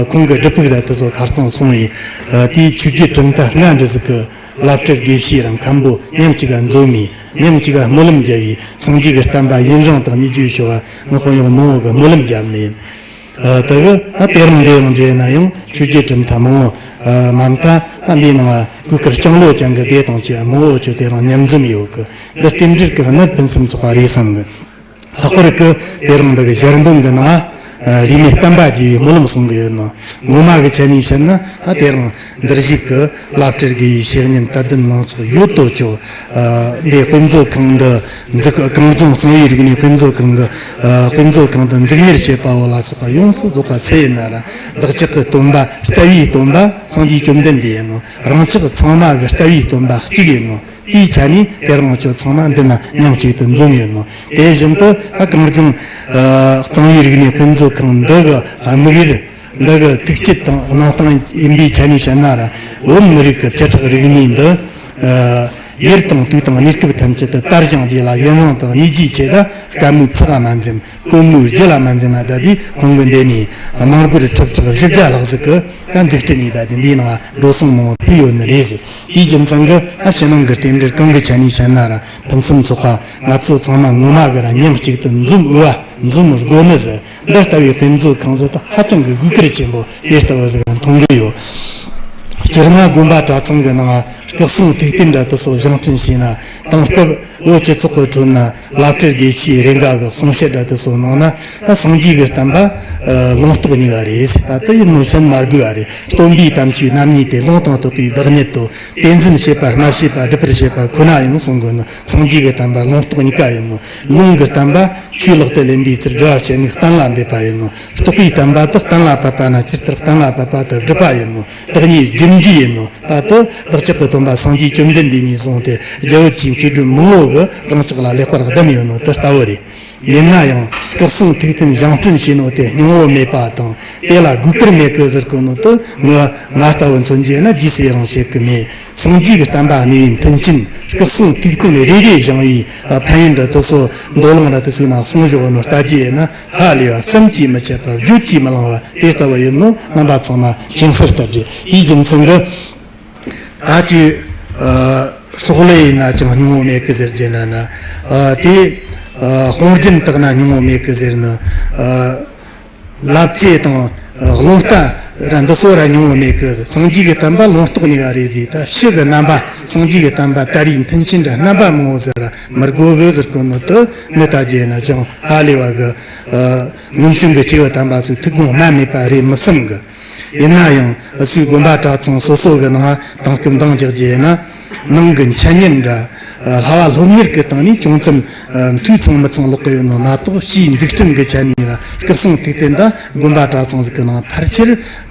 ཁོང་གི་སྒྲུབ་ཕུག་ར་དེ་ཚོ་ཁ་རྩང་སོང་ཡིན། དེའི་ཆོས་བརྒྱུད་གྲུབ་མཐའ་སྔ་འདྲ་ཟིག་གི་བླ་སྤྲུལ་དགེ་བཤེས་ར་མཁན་པོ་མཉམ་གཅིག་ག་འཛོམས་ཡིན། མཉམ་གཅིག་ག་སྨོན་ལམ་རྒྱབ་ཡིན། སངས་རྒྱས་ཀྱི་བསྟན་པ་ཡུན་རིང་དང་སྙིགས་རྒྱུའི་ཞོ་བ་ངག་དབང་ཡང་མང་བོ་གི་སྨོན་ལམ་རྒྱབ་ནི་ཡིན། དེ་གི་ད་དེ་རིང་འདི་ཡང་མཇལ་ན་ཡང་ཆོས་བརྒྱུད་གྲུབ་མཐའ་མང་བོ་མ་མཐའ་ད་འདིའི་ནང་གོས་དཀར་ལྕང་ལོ་ཅན་གི་སྡེ་དང་བཅས་མང་བོ་ཅོ་དེ་རིང་མཉམ་འཛོམས་ཡོད་གི། འདི་རྟེན་འབྲེལ་གི་གནད་ཕུན་སུམ་ཚོགས་པ་རེད་བསམ་གི། ལྷག་པར་གི་དེ་རིང་འདི་གི་ཞལ་འདོན་གི་ནང་རིས་མེད་བསྟན་པ་རྒྱས་པའི་སྨོན་ལམ་གསུང་གི་ཡོད་ནོ། ངོ་མ་གི་ཆ་ནས་བཤད་ན་ད་དེ་རིང་འདིར་བཞུགས་གི་བླ་སྤྲུལ་དགེ་བའི་བཤེས་གཉེན་དད་ལྡན་མང་ཚོགས་ཡོད་དོ་ཅོག་འདི་དཔེ་མཛོད་ཁང་འདི་འཛུགས། གངས་ལྗོངས་གསང་བའི་རིག་གནས་དཔེ་མཛོད་ཁང་གི་དཔེ་མཛོད་ཁང་དུ་འཛུགས་གཉེར་བྱེད་པ་བོ་ལ་སོགས་པ་ཡོངས་སུ་རྫོགས་པ་སུ་ཡིན་ན་ར་བདག་ཅག་གི་སྟོན་པ་རྩ་བའི་སྟོན་པ་སངས་རྒྱས་བཅོམ་ལྡན་འདས་ཡིན་ནོ། རང་ཅག་ཚང་མ་གི་རྩ་བའི་སྟོན་པ་གཅིག་ཡིན་ནོ། དེའི་ཆ་ནས་དེ་རིང་ཁྱོད་ཚང་མ་འདི་ན་མཉམ་གཅིག་ཏུ་འཛོམས་ཡོད་ནོ། དེ་བཞིན་དུ་ད་གངས་ལྗོངས་གསང་བའི་རིག་གནས་དཔེ་མཛོད་ཁང་འདི་གི་དམིགས་ཡུལ་འདི་གི་ཐུགས་བསྐྱེད་དང་གནང་སྟངས་ཡིན་པའི་ཆ་ནས་བཤད་ན་ར། བོད་མི་རིགས་ཀྱི་བཅུ་ཕྲག་རིག་གནས་འདི་ཡུལ་དང་དུས་དང་གནས་སྐབས་ཐམས་ཅད་དུ་དར་ཞིང་རྒྱས་ལ་ཡུན་རིང་དུ་གནས་རྒྱུའི་ཆེད་དུ་སྐད་མོས་ཚིག་ག་མ་འཛེམ། གོང་མོས་རྒྱུད་ལ་མ་འཛེམ་མ་ད་དེ་ཁོང་གི་འདི་ནས་དམངས་སྒོར་ཁྲི་ཕྲག་བཞི་བརྒྱ་ལྷག་ཟིག་གི་ད་འཛུགས་སྐྲུན་ནས་ད་དེ་འདིའི་ནང་འགྲོ་སོང་མང་བོ་ཕུལ་ཡོད་ནི་རེད་ཟེར། དེའི་རྒྱུ་མཚན་གྱིས་ད་ཕྱི་ནང་གི་རྟེན་འབྲེལ་གང་གི་ཆ་ནས་བཤད་ན་ར་ཕུན་སུམ་ཚོགས་པ། ང་ཚོ་ཚང་མ་ངོ་མ་གི་ར་མཉམ་གཅིག་ཏུ་འཛོམས་འོས་པ་འཛོམས་དགོས་ནི་ཟེར། འདི་ལྟ་བུའི་དཔེ་མཛོད་ཁང་ཟིག་ད་ཧ་ཅང་གི་དགོས་གལ་ཆེན་པོ་དེ་ལྟ་བུ་ཟིག་མཐོང་གི་ཡོད། སྤྱིར་ན་དགོན་པ་གྲྭ་ཚང་གི་ནང་སྐུ་གསུང་ཐུགས་རྟེན་འདྲ་དེ་ཚོ་བཞེངས་སྐྲུན་བྱས་ན། དེང་སྐབས་བོད་སྤྱི་ཚོགས་ཀྱི་ཁྲོད་ན་བླ་སྤྲུལ་དགེ་བཤེས་རེ་འགའ་གི་གསུང་བཤད་འདྲ་དེ་ཚོ་ནང་ན། ད་སངས་རྒྱས་ཀྱི་བསྟན་པ་ལུང་རྟོགས་གཉིས་ཀ་རེད། ད་དེ་ཡིན་ནོ་བཤད་མ་དགོས་པ་རེད། སྟོན་པའི་དམ་ཆོས་རྣམ་གཉིས་ཏེ། ལུང་དང་རྟོགས་པའི་བདག་ཉིད་དོ། དེ་འཛིན་བྱེད་པ་སྨྲ་བྱེད་པ་སྒྲུབ་པར་བྱེད་པ་ཁོ་ན་ཡིན་གསུང་གི་ནོ། སངས་རྒྱས་ཀྱི་བསྟན་པ་ལུང་རྟོགས་གཉིས་ཀ་ཡིན་ནོ། ལུང་གི་བསྟན་པ་ཆོས་ལག་ཏུ་ལེན་པའི་ཚུལ་དགེ་བ་བྱེད་ནས་གཏན་ལ་འབེབས་པ་ཡིན་ནོ། རྟོགས་པའི་བསྟན་པ་དེ་གཏན་ལ་ཕབ་པ་ན་ཇི་ལྟར་གཏན་ལ་ཕབ་པ་དེ་སྒྲུབ་པ་ཡིན་ནོ། བདག་ཉིད་རྒྱུ་འབྲས་ཡིན་ནོ། ད་དེ་བདག་ཅག་གི་སྟོན་པ་སངས་རྒྱས་བཅོམ་ལྡན་འདས་ནས་བཟུང་སྟེ་རྒྱ་བོད་ཀྱི་སྐྱེ་དགུ་མང་བོ་གིས་རང་ཅག་ལ་ལེགས་པར་གདམས་ཡོད་ནོ་དེ་ལྟ་བུ་རེད། ཡིན་ན་ཡང་སྐུ་གསུང་ཐུགས་རྟེན་བཞེངས་སྐྲུན་བྱས་ནོ་དེ་སྙིང་བོ་མེད་པ་དང་། དེ་ལ་དགོས་གལ་མེད་གི་ཟེར་གོ་ནོ་དེ་ང་ང་ལྟ་བུ་མཚོན་རྒྱུ་ན་རྗེས་སུ་ཡི་རང་བྱེད་གི་མེད། སངས་རྒྱས་ཀྱི་བསྟན་པ་གནས་པའི་མཐུན་རྐྱེན། སྐུ་གསུང་ཐུགས་རྟེན་རེ་རེ་བཞེངས་པའི་ཕན་ཡོན་འདྲ་དེ་ཚོ་མདོ་ལུང་ར་དེ་ཚོའི་ནང་གསུངས་བཞག་ནོ་ལྟ་རྒྱུ་ཡིན་ན། ཧ་ལས་པ་བསམ་གྱིས་མི་ཁྱབ་པ་བརྗོད་ཀྱིས་མི་ལང་བ་དེ་ལྟ་བུ་ཡིན་ནོ་རྣམ་པ་ཚང་མ་མཁྱེན་གསལ་ལྟར་རེད། དེའི་རྒྱུ་མཚན་གྱིས་ད་ཅིག་ཨ་སྲོག་ལས་ཡིན་ན་ཅང་སྙིང་བོ་མེད་གི་ཟེར་རྒྱུ་ན་ན། ཨ་དེ་ཨ་དཔུང་རྒྱན་བཏགས་ན་སྙིང་བོ་མེད་གི་ཟེར་ནི། ཨ་ལབ་ཙེ་དང་ཨ་རླུང་རྟ་ར་འདི་ཚོ་ར་སྙིང་བོ་མེད་གི། སངས་རྒྱས་ཀྱི་བསྟན་པ་ལུང་རྟོགས་གཉིས་ཀ་རེད་ཟེར། ད་ཕྱི་གི་རྣམ་པ་སངས་རྒྱས་ཀྱི་བསྟན་པ་དར་བའི་མཐུན་རྐྱེན་འདྲ་རྣམ་པ་མང་བོ་ཟེར་ར་མི་དགོས་གི་ཟེར་གོ་ནོ་དེ་ནི་ལྟ་རྒྱུ་ཡིན་ན་ཅང་ཧ་ལས་པ་གི། ཨ་སྔོན་བྱོན་གྱི་སྐྱེས་བུ་དམ་པ་ཚོའི་ཐུགས་དགོངས་རྨ་མེད་པ་རེད་མི་བསམ་གི། ཡིན་ན་ཡང་ཨ་ཚོའི་དགོན་པ་གྲྭ་ཚང་སོ་སོ་གི་ནང་དེང་སྐབས་འདང་རྒྱག་རྒྱུ་ཡིན་ན། ནང་གི་འཆད་ཉན་འདྲ་ཨ་བསླབ་པ་སློབ་གཉེར་གྱི་སྟེང་ནས་ཅུང་ཙམ་ཨ་འཐུས་ཚང་མི་ཚང་ལོག་གི་ཡོད་ནོ་མ་གཏོགས། ཕྱིའི་འཛུགས་སྐྲུན་གྱི་ཆ་ནས་ར་སྐུ་གསུང་ཐུགས་རྟེན་དང་དགོན་པ་གྲྭ་ཚང་ཟིག་གི་ནང་ཕལ་ཆེར་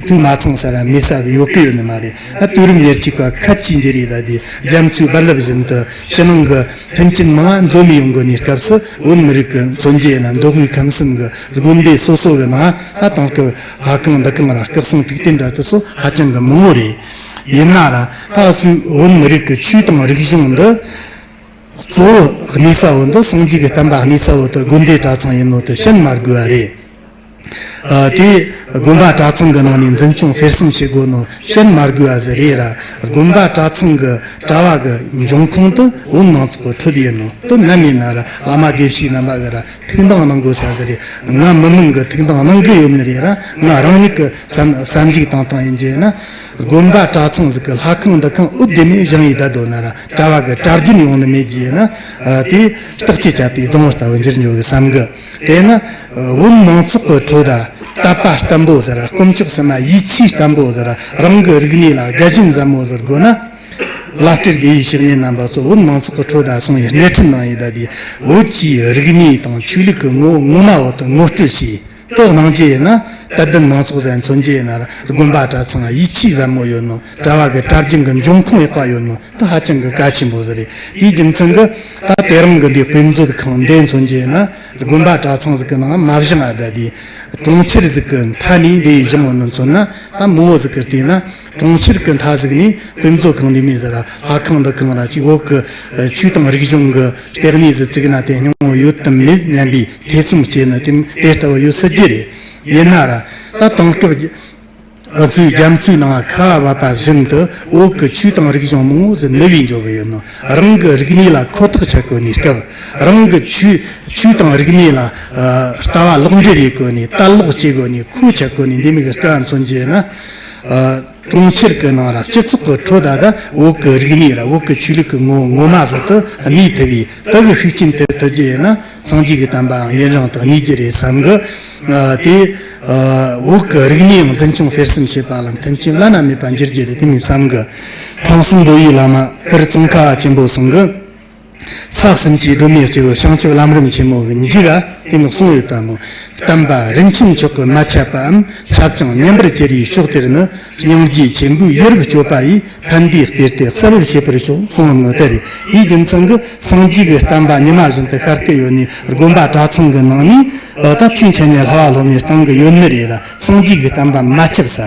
འཐུས་མ་ཚང་ས་ར་མེད་ས་ཟིག་ཡོད་གི་ཡོད་ནི་མ་རེད། ཨ་དུས་རབས་ཉེར་གཅིག་པ་ཁ་ཆེའི་འཇིགས་རི་ད་དེ་རྒྱ་མཚོའི་རྦ་རླབས་བཞིན་དུ་ཕྱི་ནང་གི་མཐུན་རྐྱེན་མང་བ་འཛོམས་ཡོང་གི་ནི་སྐབས་སུ། བོད་མི་རིགས་ཀྱི་མཚོན་བྱེད་ཡིན་ན་མདོ་དབུས་ཁམས་གསུམ་གྱི་དགོན་སྡེ་སོ་སོ་གི་ནང་ད་དེང་སྐབས་ལྷ་ཁང་འདུ་ཁང་ར་སྐུ་གསུང་ཐུགས་རྟེན་འདྲ་དེ་ཚོ་ཧ་ཅང་གི་མང་བོ་རེད། ཡིན་ན་ར་ད་སུའི་བོད་མི་རིགས་ཀྱི་ཆོས་དང་རིག་གཞུང་འདི་གཙོ་བོ་གནས་ས་བོ་འདི་སངས་རྒྱས་ཀྱི་བསྟན་པ་གནས་ས་བོ་དེ་དགོན་སྡེ་གྲྭ་ཚང་ཡིན་ནོ་དེ་བཤད་མ་དགོས་པ་རེད། ཨ། དེ་དགོན་པ་གྲྭ་ཚང་གི་ནང་ནས་འཛིན་སྐྱོང་སྤེལ་གསུམ་བྱེད་དགོས་ནོ་བཤད་མ་དགོས་པ་ཟིག་རེད་ར། དགོན་པ་གྲྭ་ཚང་གི་གྲྭ་བ་གི་འབྱུང་ཁུངས་དེ་བོད་མང་ཚོགས་ཀྱི་ཁྲོད་ཡིན་ནོ་དེ་ནམ་ཡིན་ན་ར། བླ་མ་དགེ་བཤེས་རྣམ་པ་གི་ར་ཐུགས་འདང་གནང་དགོས་ས་ཟིག་རེད། ང་མི་མང་གི་ཐུགས་འདང་གནང་གི་ཡོད་ནི་རེད་ར། ང་རང་ཉིད་ཀྱི་བསམ་བསམ་གཞིག་བཏང་སྟངས་ཡིན་རྒྱུ་ཡིན་ན། དགོན་པ་གྲྭ་ཚང་ཟིག་གི་ལྷ་ཁང་འདུ་ཁང་ཨུ་དེ་མོ་བཞེངས་ཡི་བསྡད་དོ་ན་ར། གྲྭ་བ་གི་གྲྭ་རྒྱུན་ཡོང་ནི་མེད་རྒྱུ་ཡིན་ན། ཨ། དེ་སྟག་ཅེས་བྱ་བའི་རྫིང་བུ་ལྟ་བུ་འགྱུར་འགྱོ་གི་བསམ་གི། དེས་ན་བོད་མང་ཚོགས་ཀྱི་ཁྲོད་ད་དད་པ་བརྟན་པོ་ཟེར། དཀོན་མཆོག་གསུམ་མ་ཡིད་ཆེས་བརྟན་པོ་ཟེར། རང་གི་རིག་གནས་ལ་དགའ་ཞེན་ཟབ་མོ་ཟེར་དགོས་ན། བླ་སྤྲུལ་དགེ་བའི་བཤེས་གཉེན་རྣམ་པ་ཚོ་བོད་མང་ཚོགས་ཀྱི་ཁྲོད་ད་སོང་བའི་སྣེ་ཁྲིད་གནང་ཡི་ད། དེ་བོད་ཀྱི་རིག་གནས་དང་ཆོས་ལུགས་ཀྱི་ངོ་བོ་ངོ་མ་བོ་དེ་ངོ་སྤྲོད་བྱས། དེ་གནང་རྒྱུ་ཡིན་ན། དད་ལྡན་མང་ཚོགས་ཟིག་མཚོན་རྒྱུ་ཡིན་ན་ར། དགོན་པ་གྲྭ་ཚང་ཡིད་ཆེས་ཟབ་མོ་ཡོད་ནོ། གྲྭ་བ་གི་གྲྭ་རྒྱུན་གྱི་འབྱུང་ཁུངས་ཡག་པ་ཡོད་ནོ་དེ་ཧ་ཅང་གི་གལ་ཆེན་པོ་ཟིག་རེད། དེའི་རྒྱུ་མཚན་གྱིས་ད་དེ་རིང་གི་འདི་དཔེ་མཛོད་ཁང་འདི་མཚོན་རྒྱུ་ཡིན་ན། དགོན་པ་གྲྭ་ཚང་ཟིག་གི་ནང་མ་བཞེངས་ཨ། ད་དེ་གྲོང་ཁྱེར་ཟིག་གི་མཐའ་ནས་འདི་བཞེངས་ཡོད་ནོ་མཚོན་ན། ད་མང་བོ་ཟིག་གི་བལྟས་ན་གྲོང་ཁྱེར་གི་མཐའ་ཟིག་ནས་དཔེ་མཛོད་ཁང་འདི་མོ་ཟིག་ར། ལྷ་ཁང་འདུ་ཁང་ར་ཅིག་བོད་གི་ཆོས་དང་རིག་གཞུང་གི་ལྟེ་གནས་ཟིག་བཙུགས་ན་དེ་སྙིང་བོ་ཡོད་དམ་མེད་སྙམ་པའི་ཐེ་ཚོམ་སྐྱེས་ནི་དེ་དེ་ལྟ་བུ་ཡོད་སྲིད་རྒྱུ་རེད། ཡིན་ན་ར། ད་དེང་སྐབས་ཨ་ཚོའི་རྒྱ་མཚོའི་ནང་ཁ་བ་བབས་པ་བཞིན་དུ་བོད་ཀྱི་ཆོས་དང་རིག་གཞུང་མང་བོ་ཟིག་ནུབ་བས་འགྱོ་གི་ཡོད་ནོ། རང་གི་རིག་གནས་ལ་ཁོ་ཐག་ཆོད་གོ་ནི་སྐབས། རང་གི་ཆོས་ཆོས་དང་རིག་གནས་ལ་ཨ་ལྟ་བ་ལོག་འགྲེལ་ཡེད་གོ་ནི། ལྟ་ལོག་བྱེད་གོ་ནི། ཁོ་ཆོད་གོ་ནི་འདི་མོ་གི་སྐབས་མཚོན་རྒྱུ་ཡིན་ན། ཨ། གྲོང་ཁྱེར་གྱི་ནང་ར་སྤྱི་ཚོགས་ཀྱི་ཁྲོད་ད་ད་བོད་ཀྱི་རིག་གནས་ར་བོད་ཀྱི་ཆོས་ལུགས་ཀྱི་ངོ་བོ་ངོ་མ་ཟིག་ཏུ་གནས་ཐུབ་པའི་དེ་གི་ཤུགས་རྐྱེན་དེ་ཐེབས་རྒྱུ་ཡིན་ན། སངས་རྒྱས་ཀྱི་བསྟན་པའང་ཡུན་རིང་དུ་གནས་རྒྱུ་རེད་བསམ་གི། ཨ། དེ་ཨ་བོད་ཀྱི་རིག་གནས་ཡང་འཛིན་སྐྱོང་སྤེལ་གསུམ་བྱེད་པ་ལ་མཐུན་རྐྱེན་བླ་ན་མེད་པ་འགྱུར་རྒྱུ་རེད། དེ་མོ་བསམ་གི། ཁང་གསུམ་འགྲོ་བའི་བླ་མ་ཤར་ཙོང་ཁ་པ་ཆེན་པོ་གསུང་གི། ས་གསུམ་གྱི་སྒྲོན་མེ་སྐྱེ་བོ་བྱང་ཆུབ་ལམ་རིམ་ཆེན་མོ་གི་མཇུག་ག་དེ་མོ་གསུངས་ཡོད་ད་མོ། བསྟན་པ་རིན་ཆེན་མཆོག་གི་མ་ཆད་པའམ། ཁྱབ་ཅིང་ཉམས་པར་གྱུར་པའི་ཕྱོགས་དེར་ནི། སྙིང་རྗེ་ཆེན་པོས་ཡུན་རིང་སྤྱོད་པ་ཡིས། ཕན་བདེའི་གཏེར་དེ་གསལ་བར་བྱེད་པར་ཤོག་གསུངས་ནོ་དེ་རེད། དེའི་རྒྱུ་མཚན་གྱིས་སངས་རྒྱས་ཀྱི་བསྟན་པ་ཉི་མ་བཞིན་དུ་ཤར་གི་ཡོད་ནི་དགོན་པ་གྲྭ་ཚང་གི་ནང་ནས། ད་ཁྱོད་ཆ་ནས་བསླབ་པ་སློབ་གཉེར་གཏོང་གི་ཡོད་ནི་རེད་ལ། སངས་རྒྱས་ཀྱི་བསྟན་པ་མ་ཁྱབ་ས།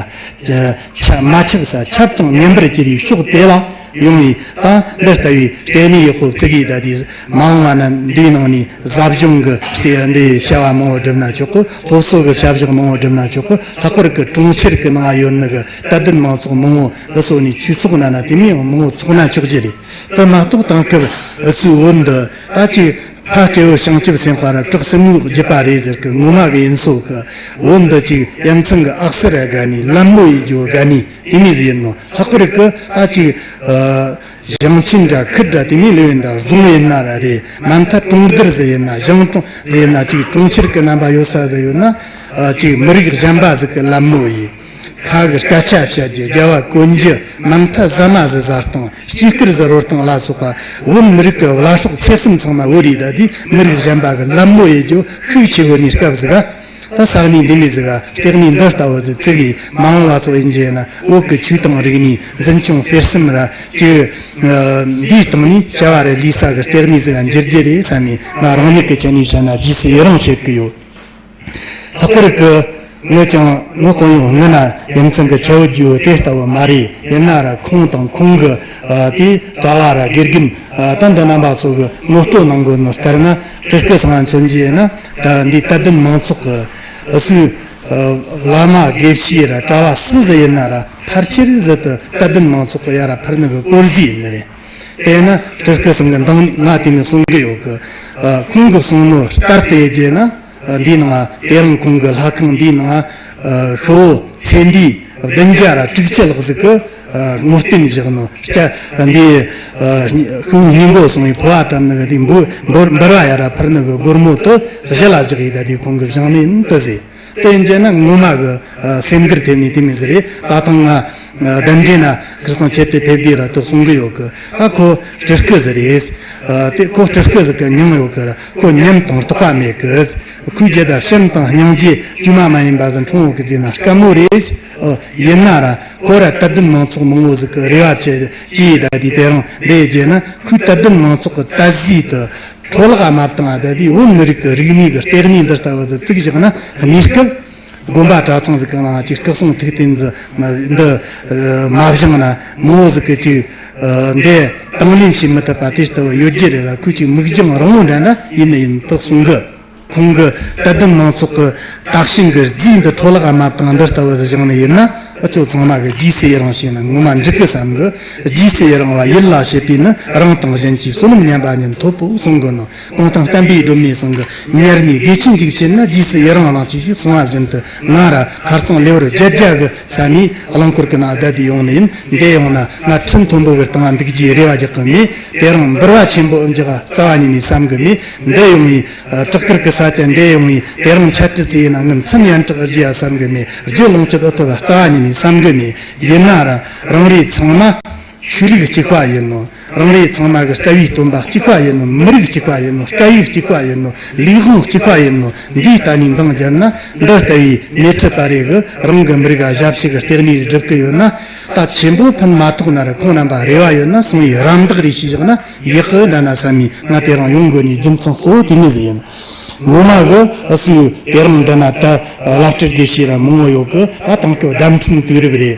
ཆ་མ་ཁྱབ་ས། ཁྱབ་ཅིང་ཉམས་པར་གྱུར་པའི་ཕྱོགས་དེ་ལ་ཡོང་བའི་ད་འདི་ལྟ་བུའི་ལྟེ་གནས་ཡག་པོ་བཙུགས་ཡི་ད། དེ་མ་འོངས་པ་ན་འདིའི་ནང་ནས་ཟབ་སྦྱོང་གི་ལྟེ་འདི་བྱ་བ་མང་བོ་སྒྲུབ་ན་ཆོག་གི། སློབ་གསོ་གི་བྱ་བཞག་མང་བོ་སྒྲུབ་ན་ཆོག་གི། ལྷག་པར་གྱི་གྲོང་ཁྱེར་གྱི་ནང་ཡོད་ནི་གི་དད་ལྡན་མང་ཚོགས་མང་བོ་འདི་ཚོ་ནས་ཆོས་ཚོགས་ན་ན་དེ་མིན་ཡང་མང་བོ་ཚོགས་ན་ཆོག་རྒྱུ་རེད། དེ་མ་གཏོགས་དེང་སྐབས་འུ་ཚོའི་བོད་འདི་ད་ཅིག་ཕ་སྤྲེའུ་བྱང་ཆུབ་སེམས་དཔའ་ར་བྲག་སྲིན་མོའི་རྒྱུད་པ་རེད་ཟེར་གི། ངོ་མ་གི་ཡིན་སོ་གི། བོད་འདི་ཅིག་ཡ་མཚན་གི་ཨག་སར་དགའ་ནི། ལད་མོ་ཡེད་རྒྱུ་དགའ་ནི་དེ་མོ་ཟིག་ཡིན་ནོ། ལྷག་པར་གི་ད་ཅིག་ཨ་ཞིང་ཆེན་འདྲ་ཁུལ་འདྲ་དེ་མོ་ལོས་ཡིན་འདྲ་རྫོང་ཡིན་ན་ར་རེད། མ་མཐའ་གྲོང་རྡལ་ཟིག་ཡིན་ན། ཞིང་གྲོང་ཟིག་ཡིན་ན། ཅིག་གྲོང་ཁྱེར་གི་རྣམ་པ་ཡོད་ས་ཟིག་ཡོད་ན། ཨ་ཅིག་མི་རིགས་གཞན་པ་ཟིག་གི་ལད་མོ་ཡེད། ཁ་གི་སྐད་ཆ་བཤད་རྒྱུ། རྒྱབ་བ་གོན་རྒྱུ། མ་མཐའ་ཟ་མ་ཟིག་ཟ་སྟངས། སྐྱིད་སྐར་ཟིག་རོལ་སྟངས་ལ་སོགས་པ་བོད་མི་རིགས་ཀྱི་བླ་སྲོག་ཚེ་གསུམ་ཚང་མ་བོད་རེད། ད་དེ་མི་རིགས་གཞན་པ་གི་ལད་མོ་ཡེད་རྒྱུ་ཤུགས་ཆེ་བོ་ནི་སྐབས་ཟིག་ག་ད་ས་གནས་འདི་མོ་ཟིག་ག་ལྟེ་གནས་འདི་ལྟ་བུ་ཟིག་བཙུགས་ཡི། མ་འོངས་པ་སོགས་ཡིན་རྒྱུ་ཡིན་ན་བོད་ཀྱི་ཆོས་དང་རིག་གནས་འཛིན་སྐྱོང་སྤེལ་གསུམ་ར་ཅིག་འདིའི་སྟེང་ནས་བྱ་བ་རེ་ལས་ས་གི་ལྟེ་གནས་ཟིག་ག་འགྱུར་རྒྱུ་རེད་བསམ་ནས། ང་རང་ཉིད་ཀྱི་ཆ་ནས་བཤད་ན་རྗེས་སུ་ཡི་རང་བྱེད་ཀྱི་ཡོད། ལྷག་པར་གྱི་ངོས་ཀྱང་ངོ་གང་ཡོང་ངོས་ན་ཡ་མཚན་གྱི་ཆ་བོ་རྒྱུ་དེ་ལྟ་བུ་མ་རེད། ཡིན་ན་ར་ཁོང་དང་ཁོང་གི་ཨ་དེ་གྲྭ་བ་ར་དགེ་རྒན་ཨ་ད་འདི་རྣམ་པ་སོགས་ཀྱི་ངོ་སྤྲོད་གནང་དགོས་ནོ་ལྟར་ན། སྤྲུལ་སྐུ་ཚང་མ་མཚོན་རྒྱུ་ཡིན་ན། ད་འདི་དད་ལྡན་མང་ཚོགས་ཀྱི་སུའི་ཨ་བླ་མ་དགེ་བཤེས་ར་གྲྭ་བ་སུ་ཟིག་ཡིན་ན་ར་ཕལ་ཆེར་ཟིག་ཏུ་དད་ལྡན་མང་ཚོགས་ཀྱི་ཡ་ར་ཕུལ་ནི་གི་སྐོར་ཟིག་ཡིན་ནི་རེད། དེས་ན་སྤྲུལ་སྐུ་ཚང་གི་མདང་ང་དེ་མོ་གསུང་གི་ཡོད་གི། ཨ་ཁོང་གི་གསུང་ནོ་ལྟར་དུ་ཡེ་རྒྱུ་ན། འདིའི་ནང་དེ་རིང་ཁོང་གི་ལྷ་ཁང་འདིའི་ནང་ཤི་བོ་ཚེ་འདིའི་བདུན་བརྒྱ་ར་དྲུག་ཅུ་ལྷག་ཟིག་གི་ངོ་སྤྲོད་བཞག་ནོ། སྐྱ་འདིའི་ཤི་བོའི་སྙིང་གོ་སོང་བའི་ཕོ་བ་དམ་ནི་གི་དེ་འབུལ་འབུལ་བ་ཡ་ར་ཕུལ་ནི་གི་སྒོར་མོ་དུ་གཞི་ལ་བཞག་ཡི་ད། དེ་ཁོང་གི་བཞག་ནི་ཡིན་དུ་ཟེར། དེ་ཡིན་རྒྱུ་ན་ངོ་མ་གི་སེམས་འགུལ་ཐེབས་ནི་དེ་མོ་ཟིག་རེད། ད་ཐེངས་ང་གདན་འདྲེན་ན་ཁིར་སང་ཆེད་དུ་ཕེབས་དུས་ར་དུ་གསུང་གི་ཡོད་གི། ད་ཁོ་སྤྲུལ་སྐུ་ཟིག་རེད། དེ་ཁོ་སྤྲུལ་སྐུ་ཟིག་གི་མྱིང་ཡོད་གི་ར། ཁོ་ཉམས་དང་རྟོགས་པ་མེད་གི། ཁོའི་རྒྱུད་ད་བྱམས་དང་སྙིང་རྗེ་དཀྱུས་མ་མ་ཡིན་པ་ཟིག་འཁྲུངས་ཡོད་གི་ཟེར་ན་དཀའ་མོ་རེད། ཡིན་ན་ར་ཁོ་ར་དད་ལྡན་མང་ཚོགས་མང་བོ་ཟིག་གི་རེ་བ་བྱེད་ཀྱི་ཡི་ད། དེ་དེ་རིང་འདི་ཡི་རྗེས་ན་ཁོའི་དད་ལྡན་མང་ཚོགས་ཀྱི་དད་གཟོས་དུ་འཕྲོ་བརླག་མ་བཏང་ད། དེ་བོད་མི་རིགས་ཀྱི་རིག་གནས་ཀྱི་ལྟེ་གནས་འདི་ལྟ་བུ་ཟིག་བཙུགས་བཞག་ན། གནས་སྐབས་དགོན་པ་གྲྭ་ཚང་ཟིག་གི་ནང་ཅིག་སྐུ་གསུང་ཐུགས་རྟེན་ཟིག་འདི་མ་བཞེངས་ན་མང་བོ་ཟིག་གི་ཅིག་འདི་དང་ལེན་བྱེད་མི་ཐུབ་པ་དེ་ལྟ་བུ་ཡོད་རྒྱུ་རེད་ལ། ཁོས་ཅིག་མིག་རྒྱང་རིང་བོ་འདྲ་འདྲ་ཡིན་ནི་ཡིན་དུ་གསུང་གི། ཁོང་གི་དད་ལྡན་མང་ཚོགས་ཀྱི་དར་ཞིང་གི་རྫས་འདི་འཕྲོ་བརླག་མ་བཏང་། འདི་ལྟ་བུ་བཞེངས་ནི་ཡིན་ན། འུ་ཚོ་ཚང་མ་གི་རྗེས་སུ་ཡི་རང་བྱས་ན་ངོ་མ་འགྲིག་གི་བསམ་གི། རྗེས་སུ་ཡི་རང་བ་ཡིད་ལ་བྱེད་པས་ནི། རང་དང་གཞན་གྱི་བསོད་ནམས་ཉམས་པ་ཉིད་ཐོབ་བོ་གསུང་གི་ནོ། གུང་ཐང་བསྟན་པའི་སྒྲོན་མེ་ཚང་གི་ཉེར་གཉིས་དགེ་ཆེན་ཞིག་བྱེད་ན། རྗེས་སུ་ཡི་རང་བླང་བྱས་ཞེས་གསུང་བ་བཞིན་དུ། ང་ར་ཁ་རྩང་ལེ་བར་བརྒྱད་བརྒྱ་གི་ས་ནས་རླངས་འཁོར་གྱི་ནང་བསྡད་དེ་ཡོང་ནི་ཡིན། འདི་ཡོང་ན་ང་ཁྲིམས་མཐོན་པོ་གི་སྟེང་འདུག་རྒྱུའི་རེ་བ་རྒྱག་གི་མེད། དེ་རིང་འབུལ་བ་ཆེན་པོ་འཇོག་རྩ་བ་ཉིད་ནས་བསམ་གི་མེད། འདི་ཡོང་ངས་བྲག་དཀར་གྱི་ས་ཆ་འདི་ཡོང་ངས་དེ་རིང་འཆད་ཁྲིད་ཟེར་ན་ངས་མཚན་ཡན་གྲགས་རྒྱས་བསམ་གི་མེད། རྒྱུ་ལོངས་སྤྱོད་ཨུ་ཐུབ་རྩ་བ་ཉིད་ནས་བསམ་གི་མེད། ཡིན་ན་ར་རང་རེ་ཚང་མ་ཆོས་ལུགས་གཅིག་པ་ཡིན་ནོ། རང་རེ་ཚང་མ་གི་རྩ་བའི་སྟོན་པ་གཅིག་པ་ཡིན་ནོ། མི་རིགས་གཅིག་པ་ཡིན་ནོ། སྐད་ཡིག་གཅིག་པ་ཡིན་ནོ། ལུས་དབང་གཅིག་པ་ཡིན་ནོ། འདིའི་ལྟ་ནས་འདང་བརྒྱབ་ན། འདི་ལྟ་བུའི་སྣེ་ཁྲིད་པ་རེ་གི་རང་གི་མི་རིགས་ལ་ཞབས་ཕྱི་གི་ལྟེ་གནས་སྒྲུབ་གི་ཡོད་ན། ད་ཆེན་པོ་ཕན་མ་ཐོགས་ན་ར་ཁོང་རྣམ་པ་རེ་བ་ཡོད་ན་གསུང་བའི་རམ་འདེགས་རེ་ཞུས་བཞག་ན་ཡག་གི་འདྲ་ན་བསམ་མི་ང་དེ་རིང་ཡོང་དགོས་ནི་རྒྱུ་མཚན་གཙོ་བོ་དེ་མོ་ཟིག་ཡིན། ངོ་མ་གི་སུས་དེ་རིང་འདི་ན་ད་བླ་སྤྲུལ་དགེ་བཤེས་ར་མང་བོ་ཡོད་གི། ད་དེང་སྐབས་བརྡ་འཕྲིན་དུས་རབས་རེད།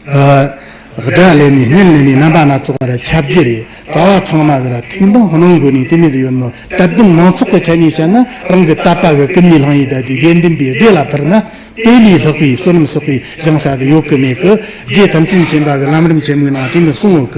ཨ། སྒྲ་ལེན་ནས་བརྙན་ལེན་ནས་རྣམ་པ་སྣ་ཚོགས་ར་ཁྱབ་རྒྱུ་རེད། གྲྭ་བ་ཚང་མ་གི་ར་ཐུགས་འདང་གནང་དགོས་ནས་དེ་མོ་ཟིག་ཡོད་ནོ། དད་ལྡན་མང་ཚོགས་ཀྱི་ཆ་ནས་བཤད་ན་རང་གི་དད་པ་གི་ཀུན་ནས་བསླངས་ཡས་བསྡད་དེ་དགེ་འདུན་པའི་སྡེ་ལ་ཕུལ་ན། དེ་ལས་ལྷག་པའི་བསོད་ནམས་བསགས་པའི་ཞིང་ས་གི་ཡོད་གི་མེད་གི། རྗེ་ཐམས་ཅད་མཁྱེན་པ་གི་ལམ་རིམ་ཆེན་མོའི་ནང་དེ་མོ་གསུངས་ཡོད་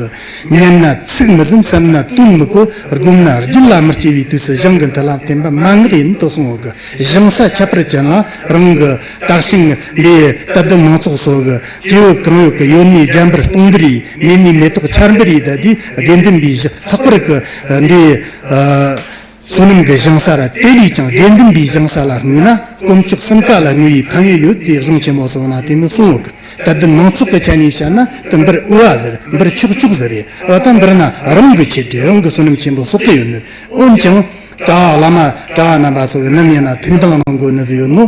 གི། ཉན་ན་ཚིག་མི་ཟིན། བསམ་ན་དོན་མི་གོ། སྒོམ་ན་རྒྱུད་ལ་མི་སྐྱེ་བའི་དུས་སུ་ཞིང་གི་མཐིལ་ལ་འཐིམ་པ་མ་ངག་ཡིན་དུ་གསུངས་ཡོད་གི། ཞིང་ས་ཁྱད་པར་ཅན་ལ་རང་གི་དར་ཞིང་འདི་དད་ལྡན་མང་ཚོགས་སོགས་ཀྱི་སྐྱེ་བོ་གང་ཡོད་ཀྱི་ཡོད་ནི་རྒྱ་འབུར་སྟོང་འབུར་ཡིས། མེད་ནི་མེ་ཏོག་ཆར་འབུར་ཡིས། ད་དེ་དགེ་འདུན་པའི་ཞིང་ལྷག་པར་གྱི་འདི་བསོད་ནམས་ཀྱི་ཞིང་ས་ར། དེ་ལས་ཀྱང་དགེ་འདུན་པའི་ཞིང་ས་ལ་བསྔོས་ན་དཀོན་མཆོག་གསུམ་ཀ་ལ་བསྔོ་བའི་ཕན་ཡོན་ཡོད་ཅེས་གཞུང་ཆེན་མོ་སོགས་ན་དེ་མོ་གསུངས་ཡོད་གི། དད་ལྡན་མང་ཚོགས་ཀྱི་ཆ་ནས་བཤད་ན་དེ་འབུར་དབུལ་བ་ཟེར། འབུར་ཆོག་ཆོག་ཟེར་རེད། འོ་ད་འབུར་ན་རང་གི་ཆེད་དུ་རང་གི་བསོད་ནམས་ཆེན་པོ་གསོག་གི་ཡོད་ནི། འོན་ཀྱང་གྲྭ་བ་བླ་མ་གྲྭ་བ་རྣམ་པ་སོགས་ཀྱི་ནམ་ཡིན་ན་ཐུགས་འདང་གནང་དགོས་ནི་ཟིག་ཡོད་ནོ།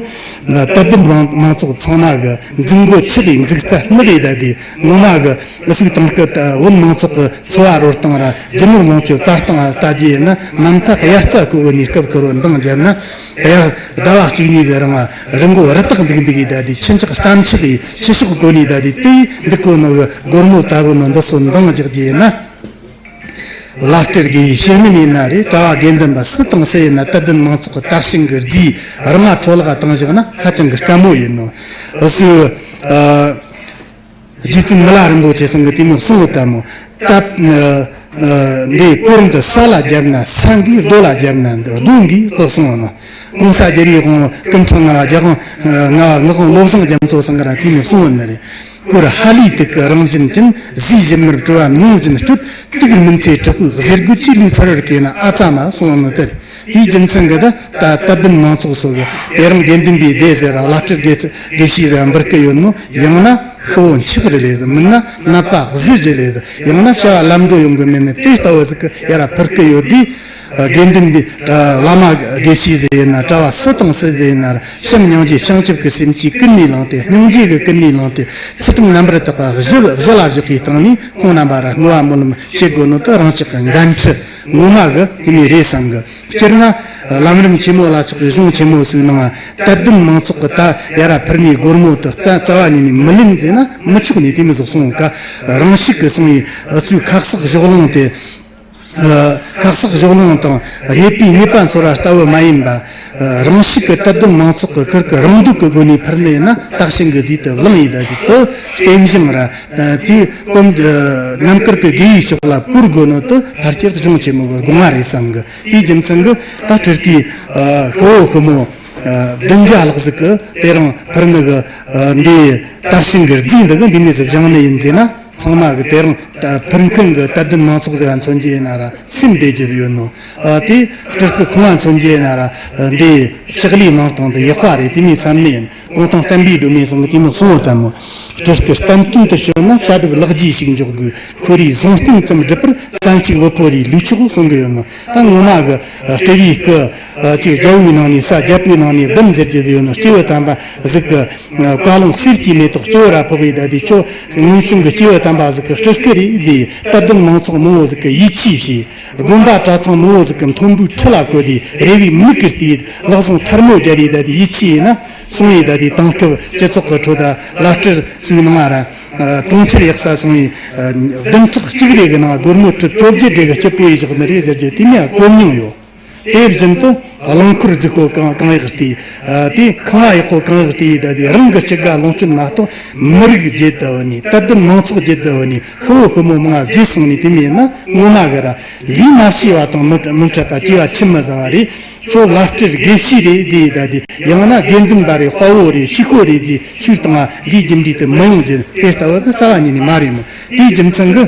དད་ལྡན་མང་མང་ཚོགས་ཚང་མ་གི་འཛུགས་འགོ་ཆགས་ཡིན། འཛུགས་རྩལ་སྣེ་ཡིན། ད་དེ་ངོ་མ་གི་གཟུགས་དང་སྐུ་དང་བོད་མང་ཚོགས་ཀྱི་འཚོ་བ་རོལ་སྟངས་ར་རྒྱུ་ནོར་ལོངས་སྤྱོད་བཙའ་སྟངས་ལྟ་རྒྱུ་ཡིན་ན། མ་མཐའ་དབྱར་རྩྭ་དགུན་འབུ་ནས་སྐབས་འཁོར་བར་འདང་བརྒྱབ་ན། དབྱར་ཟླ་བ་གཅིག་གཉིས་ཀྱི་རིང་རི་མགོ་རི་དྭགས་འདུག་འདུག་གི། ད་དེ་ཆུ་འཁྱག་རྩྭ་འཁྱག་གིས་ཆུ་ཤོག་གོན་ནས། ད་དེ་དེ་འདུག་གོ་ནོ་གི་སྒོར་མོ་བཙའ་གོ་ནོ་འདི་ཚོ་འདང་རྒྱག་རྒྱུ་ཡིན་ན། བླ་སྤྲུལ་དགེ་བའི་བཤེས་གཉེན་ཡིན་ན་རེད། གྲྭ་བ་དགེ་འདུན་པ་སུ་དང་སུ་ཡིན་ན་དད་ལྡན་མང་ཚོགས་ཀྱི་དར་ཞིང་གི་རྫས་རང་ང་འཕྲོ་བརླག་བཏང་བཞག་ན་ཧ་ཅང་གི་དཀའ་མོ་ཡིན་ནོ། འུ་ཚོས་ཨ། རྗེ་བཙུན་མི་ལ་རིན་པོ་ཆེ་ཚང་གི་དེ་མོ་གསུང་ཡོད་ད་མོ། སྟབས་ཨ་ཨ་འདི་གོ་རིམ་དུ་ས་ལ་བརྒྱབ་ན་ས་འགས། རྡོ་ལ་བརྒྱབ་ན་འདི་རྡོ་འགས་ལ་གསུངས་ཡོད་ནོ། གོང་ས་རྒྱལ་བའི་དབང་པོ་སྐུ་ཕྲེང་ལྔ་པ་རྒྱལ་དབང་ལྔ་པ་ངག་དབང་བློ་བཟང་རྒྱ་མཚོ་ཚང་གི་ར་དེ་མོ་གསུངས་ཡོད་ནི་རེད། གོས་ཧ་ལས་དུག་གི་རང་བཞིན་ཅན། ཟས་ཞིམ་མར་བྲོ་བ་མྱོང་བཞིན་སྤྱོད། དུག་སྨན་ཚེ་དྲག་པོའི་གཟེར་རྒོད་ཀྱིས། ལུས་ཚར་བར་གས་ན་ཨ་ཙ་མ་གསུངས་ནོ་དེར། དེའི་རྒྱུ་མཚན་གྱིས་ད་ད་དད་ལྡན་མང་ཚོགས་སོགས་ཀྱིས་དེ་རིང་དགེ་འདུན་པའི་སྡེ་ཟེར་ར་བླ་སྤྲུལ་དགེ་དགེ་བཤེས་ཟེར་ར་འབུལ་གི་ཡོད་ནོ། ཡང་ན་ཤོ་བོ་འཁྱག་རེ་ལས་ཟེར། མིན་ན་ནད་པ་གཟིར་རེ་ལས་ཟེར། ཡང་ན་བྱ་བ་ལམ་འགྲོ་ཡོང་གི་མེད་ནི་དེ་ལྟ་བུ་ཟིག་གི་ཡར་ར་འཕུར་གི་ཡོད་དུས། དགེ་འདུན་པའི་བླ་མ་དགེ་བཤེས་ཟིག་ཡིན་ན། གྲྭ་བ་སུ་དང་སུ་ཟིག་ཡིན་ན། བྱམས་སྙིང་རྗེ་བྱང་ཆུབ་ཀྱི་སེམས་ཀྱིས་ཀུན་ནས་བསླངས་ཏེ། སྙིང་རྗེ་གིས་ཀུན་ནས་བསླངས་ཏེ། ཚུལ་ཁྲིམས་རྣམ་པར་དག་པ་གཞི་གཞི་ལ་བཞག་གི་སྟེང་ནས་ཁོང་རྣམ་པ་ར་བསྔོ་བ་སྨོན་ལམ་བྱེད་དགོས་ནོ་དེ་རང་ཅག་གི་འགན་འཁྲི་ངོ་མ་གི་དེ་མོ་རེད་བསམ་གི། སྤྱིར་ན་ལམ་རིམ་ཆེན་མོ་ལ་སོགས་པའི་གཞུང་ཆེན་མོ་ཚོའི་ནང་དད་ལྡན་མང་ཚོགས་ཀྱིས་ད་ཡར་ར་འཕུར་ནས་སྒོར་མོ་དེ་རྩ་རྩ་བ་ཉིད་ནས་མི་ལེན་ཟེར་ན་མི་ཆོག་ནི་དེ་མོ་ཟིག་གསུངས་ཀ། རང་ཤུགས་ཀྱིས་སོང་བའི་ཨུ་ཚོའི་ཁ་གསག་གཞོགས་སློང་དེ། ཨ། ཁ་གསག་གཞོགས་སློང་དང་རྙེད་པའི་རྙེད་པ་འཚོལ་བ་ལྟ་བུ་མ་ཡིན་པ། ཨ། རང་ཤུགས་ཀྱིས་དད་ལྡན་མང་ཚོགས་ཀྱི་ཁུར་གི་རང་འདོད་ཀྱི་སྒོ་ནས་འཕུར་ནི་ཡིན་ན་དར་ཞིང་གི་རྫས་དེ་བླངས་ཡིན། ད་དེ་དེ་རྟེན་བཞེངས་ར། ཨ། དེ་དཀོན། ཨ། རྣམ་དཀར་གྱི་དགེ་བའི་ཕྱོགས་ལ་བཀོལ་དགོས་ནོ་དེ་ཕལ་ཆེར་གཞུང་ཆེན་མོ་གི་དགོངས་པ་རེད་བསམ་གི། དེའི་རྒྱུ་མཚན་གྱིས་ད་སྤྲུལ་སྐུའི། ཨ། ཤོ་བོ་ཤོ་མོ། ཨ། བདུན་བརྒྱ་ལྷག་ཟིག་གིས་དེ་རིང་འཕུར་ནི་གི། ཨ། འདི་དར་ཞིང་གི་རྫས་འདི་གི་འདི་མོ་ཟིག་བཞེངས་ནི་ཡིན་ཟེར་ན། ཚང་མ་གི་དེ་རིང་ད་འཕུར་མཁན་གི་དད་ལྡན་མང་ཚོགས་ཟིག་ག་མཚོན་རྒྱུ་ཡིན་ན་ར་སེམས་བདེ་རྒྱུ་ཡོད་ནོ། ཨ། དེ་སྤྲུལ་སྐུ་ཁོང་ང་མཚོན་རྒྱུ་ཡིན་ན་ར་འདི་ཕྱག་ལས་གནང་སྟངས་དེ་ཡག་པ་རེད། དེ་མོ་བསམ་ནི་ཡིན། གུང་ཐང་བསྟན་པའི་སྒྲོན་མེ་ཚང་གིས་དེ་མོ་གསུངས་ཡོད་ད་མོ། སྤྲུལ་སྐུ་བསྟན་སྟོན་དུ་བྱོན་ན། བྱ་སྒྲུབ་ལག་རྗེས་ཤིག་འཇོག་དགོས། ཁོ་རའི་གཟུངས་རྟེན་ཙམ་སྒྲུབ་པར། བཙན་ཞིག་བུ་ཕོ་རེའི་ལུས་ཆོག་གསུང་གི་ཡོད་ནོ། ད་ངོ་མ་གི་སྤྲུལ་པའི་སྐུ་ཅིག་རྒྱལ་པོའི་ནང་ནས། ས་རྒྱལ་པོའི་ནང་ནས་བདུན་ཟེར་རྒྱུ་ཡོད་ནོ། སྐྱེས་བུ་དམ་པ་ཟིག་གི། བཀའ་ལུང་གསེར་གྱི་མེ་ཏོག་སྤྱི་བོ་ར་ཕོག་པའི། ད་དེ་ཁྱོད་སྔོན་བྱུང་གི་སྐྱེས་བུ་དམ་པ་ཟིག་གི་སྤྲུལ་སྐུ་རེད་ཟེར། དད་ལྡན་མང་ཚོགས་མང་བོ་ཟིག་གིས་ཡིད་ཆེས་བྱས། དགོན་པ་གྲྭ་ཚང་མང་བོ་ཟིག་གིས་མཐོན་པོའི་ཁྲི་ལ་བཀོད་དེ་རེ་བའི་མིག་གིས་བལྟས། ལག་ཟུང་ཐལ་མོ་སྦྱར་རེ། ད་དེ་ཡིད་ཆེས་ཡིན་ན་སོང་ཡེ། ད་དེ་དེང་སྐབས་སྤྱི་ཚོགས་ཀྱི་ཁྲོད་ད་བླ་སྤྲུལ་ཚོའི་ནང་ང་ར་གྲོང་ཁྱེར་ཡག་ས་སོང་ཡེ། བདུན་ཕྲག་གཅིག་རེ་གི་ནང་སྒོར་མོ་གྲུ་བཅོ་བརྒྱད་རེ་གི་སྐྱིད་པོ་ཡེ་བཞག་ནི་རེད་ཟེར་རྒྱུ་དེ་མོ་གོ་མྱོང་ཡོད། དེ་བཞིན་དུ་ རླངས་འཁོར་རྫིག་པོ་གང་གང་ཡག་སྟེ། ཨ། དེ་ཁང་བ་ཡག་པོ་གང་ཡག་སྟེ་ཡིན་ད། དེ་རང་གི་སྐྱིད་དགའ་ལོངས་སྤྱོད་མ་གཏོགས། མི་རིགས་བརྗེད་དུ་བ་ནི། དད་ལྡན་མང་ཚོགས་བརྗེད་དུ་བ་ནི། ཤི་བོ་ཤི་མོ་མང་བརྗེད་སོང་ནི་དེ་མིན་ན་ངོ་མ་གི་ར། ལས་མ་ཤེས་པ་དང་མི་མི་འཕྲད་པ། སྐྱེ་བ་ཆི་མི་ཟ་བ་རེད། ཁྱོད་བླ་སྤྲུལ་དགེ་བཤེས་རེད་ཟེར་ཡིན་ད། དེ་ཡང་ན་དགེ་འདུན་པ་རེད། དཔའ་བོ་རེད། ཕྱུག་པོ་རེད་ཟེར་ཤུགས་བཏང་བ། ལས་རྒྱུ་འབྲས་དེ་མི་ཡོང་རྒྱུ་དེ་ལྟ་བུ་དེ་རྩ་བ་ཉིད་ནས་མ་རེད་མོ། དེའི་རྒྱུ་མཚན་གི།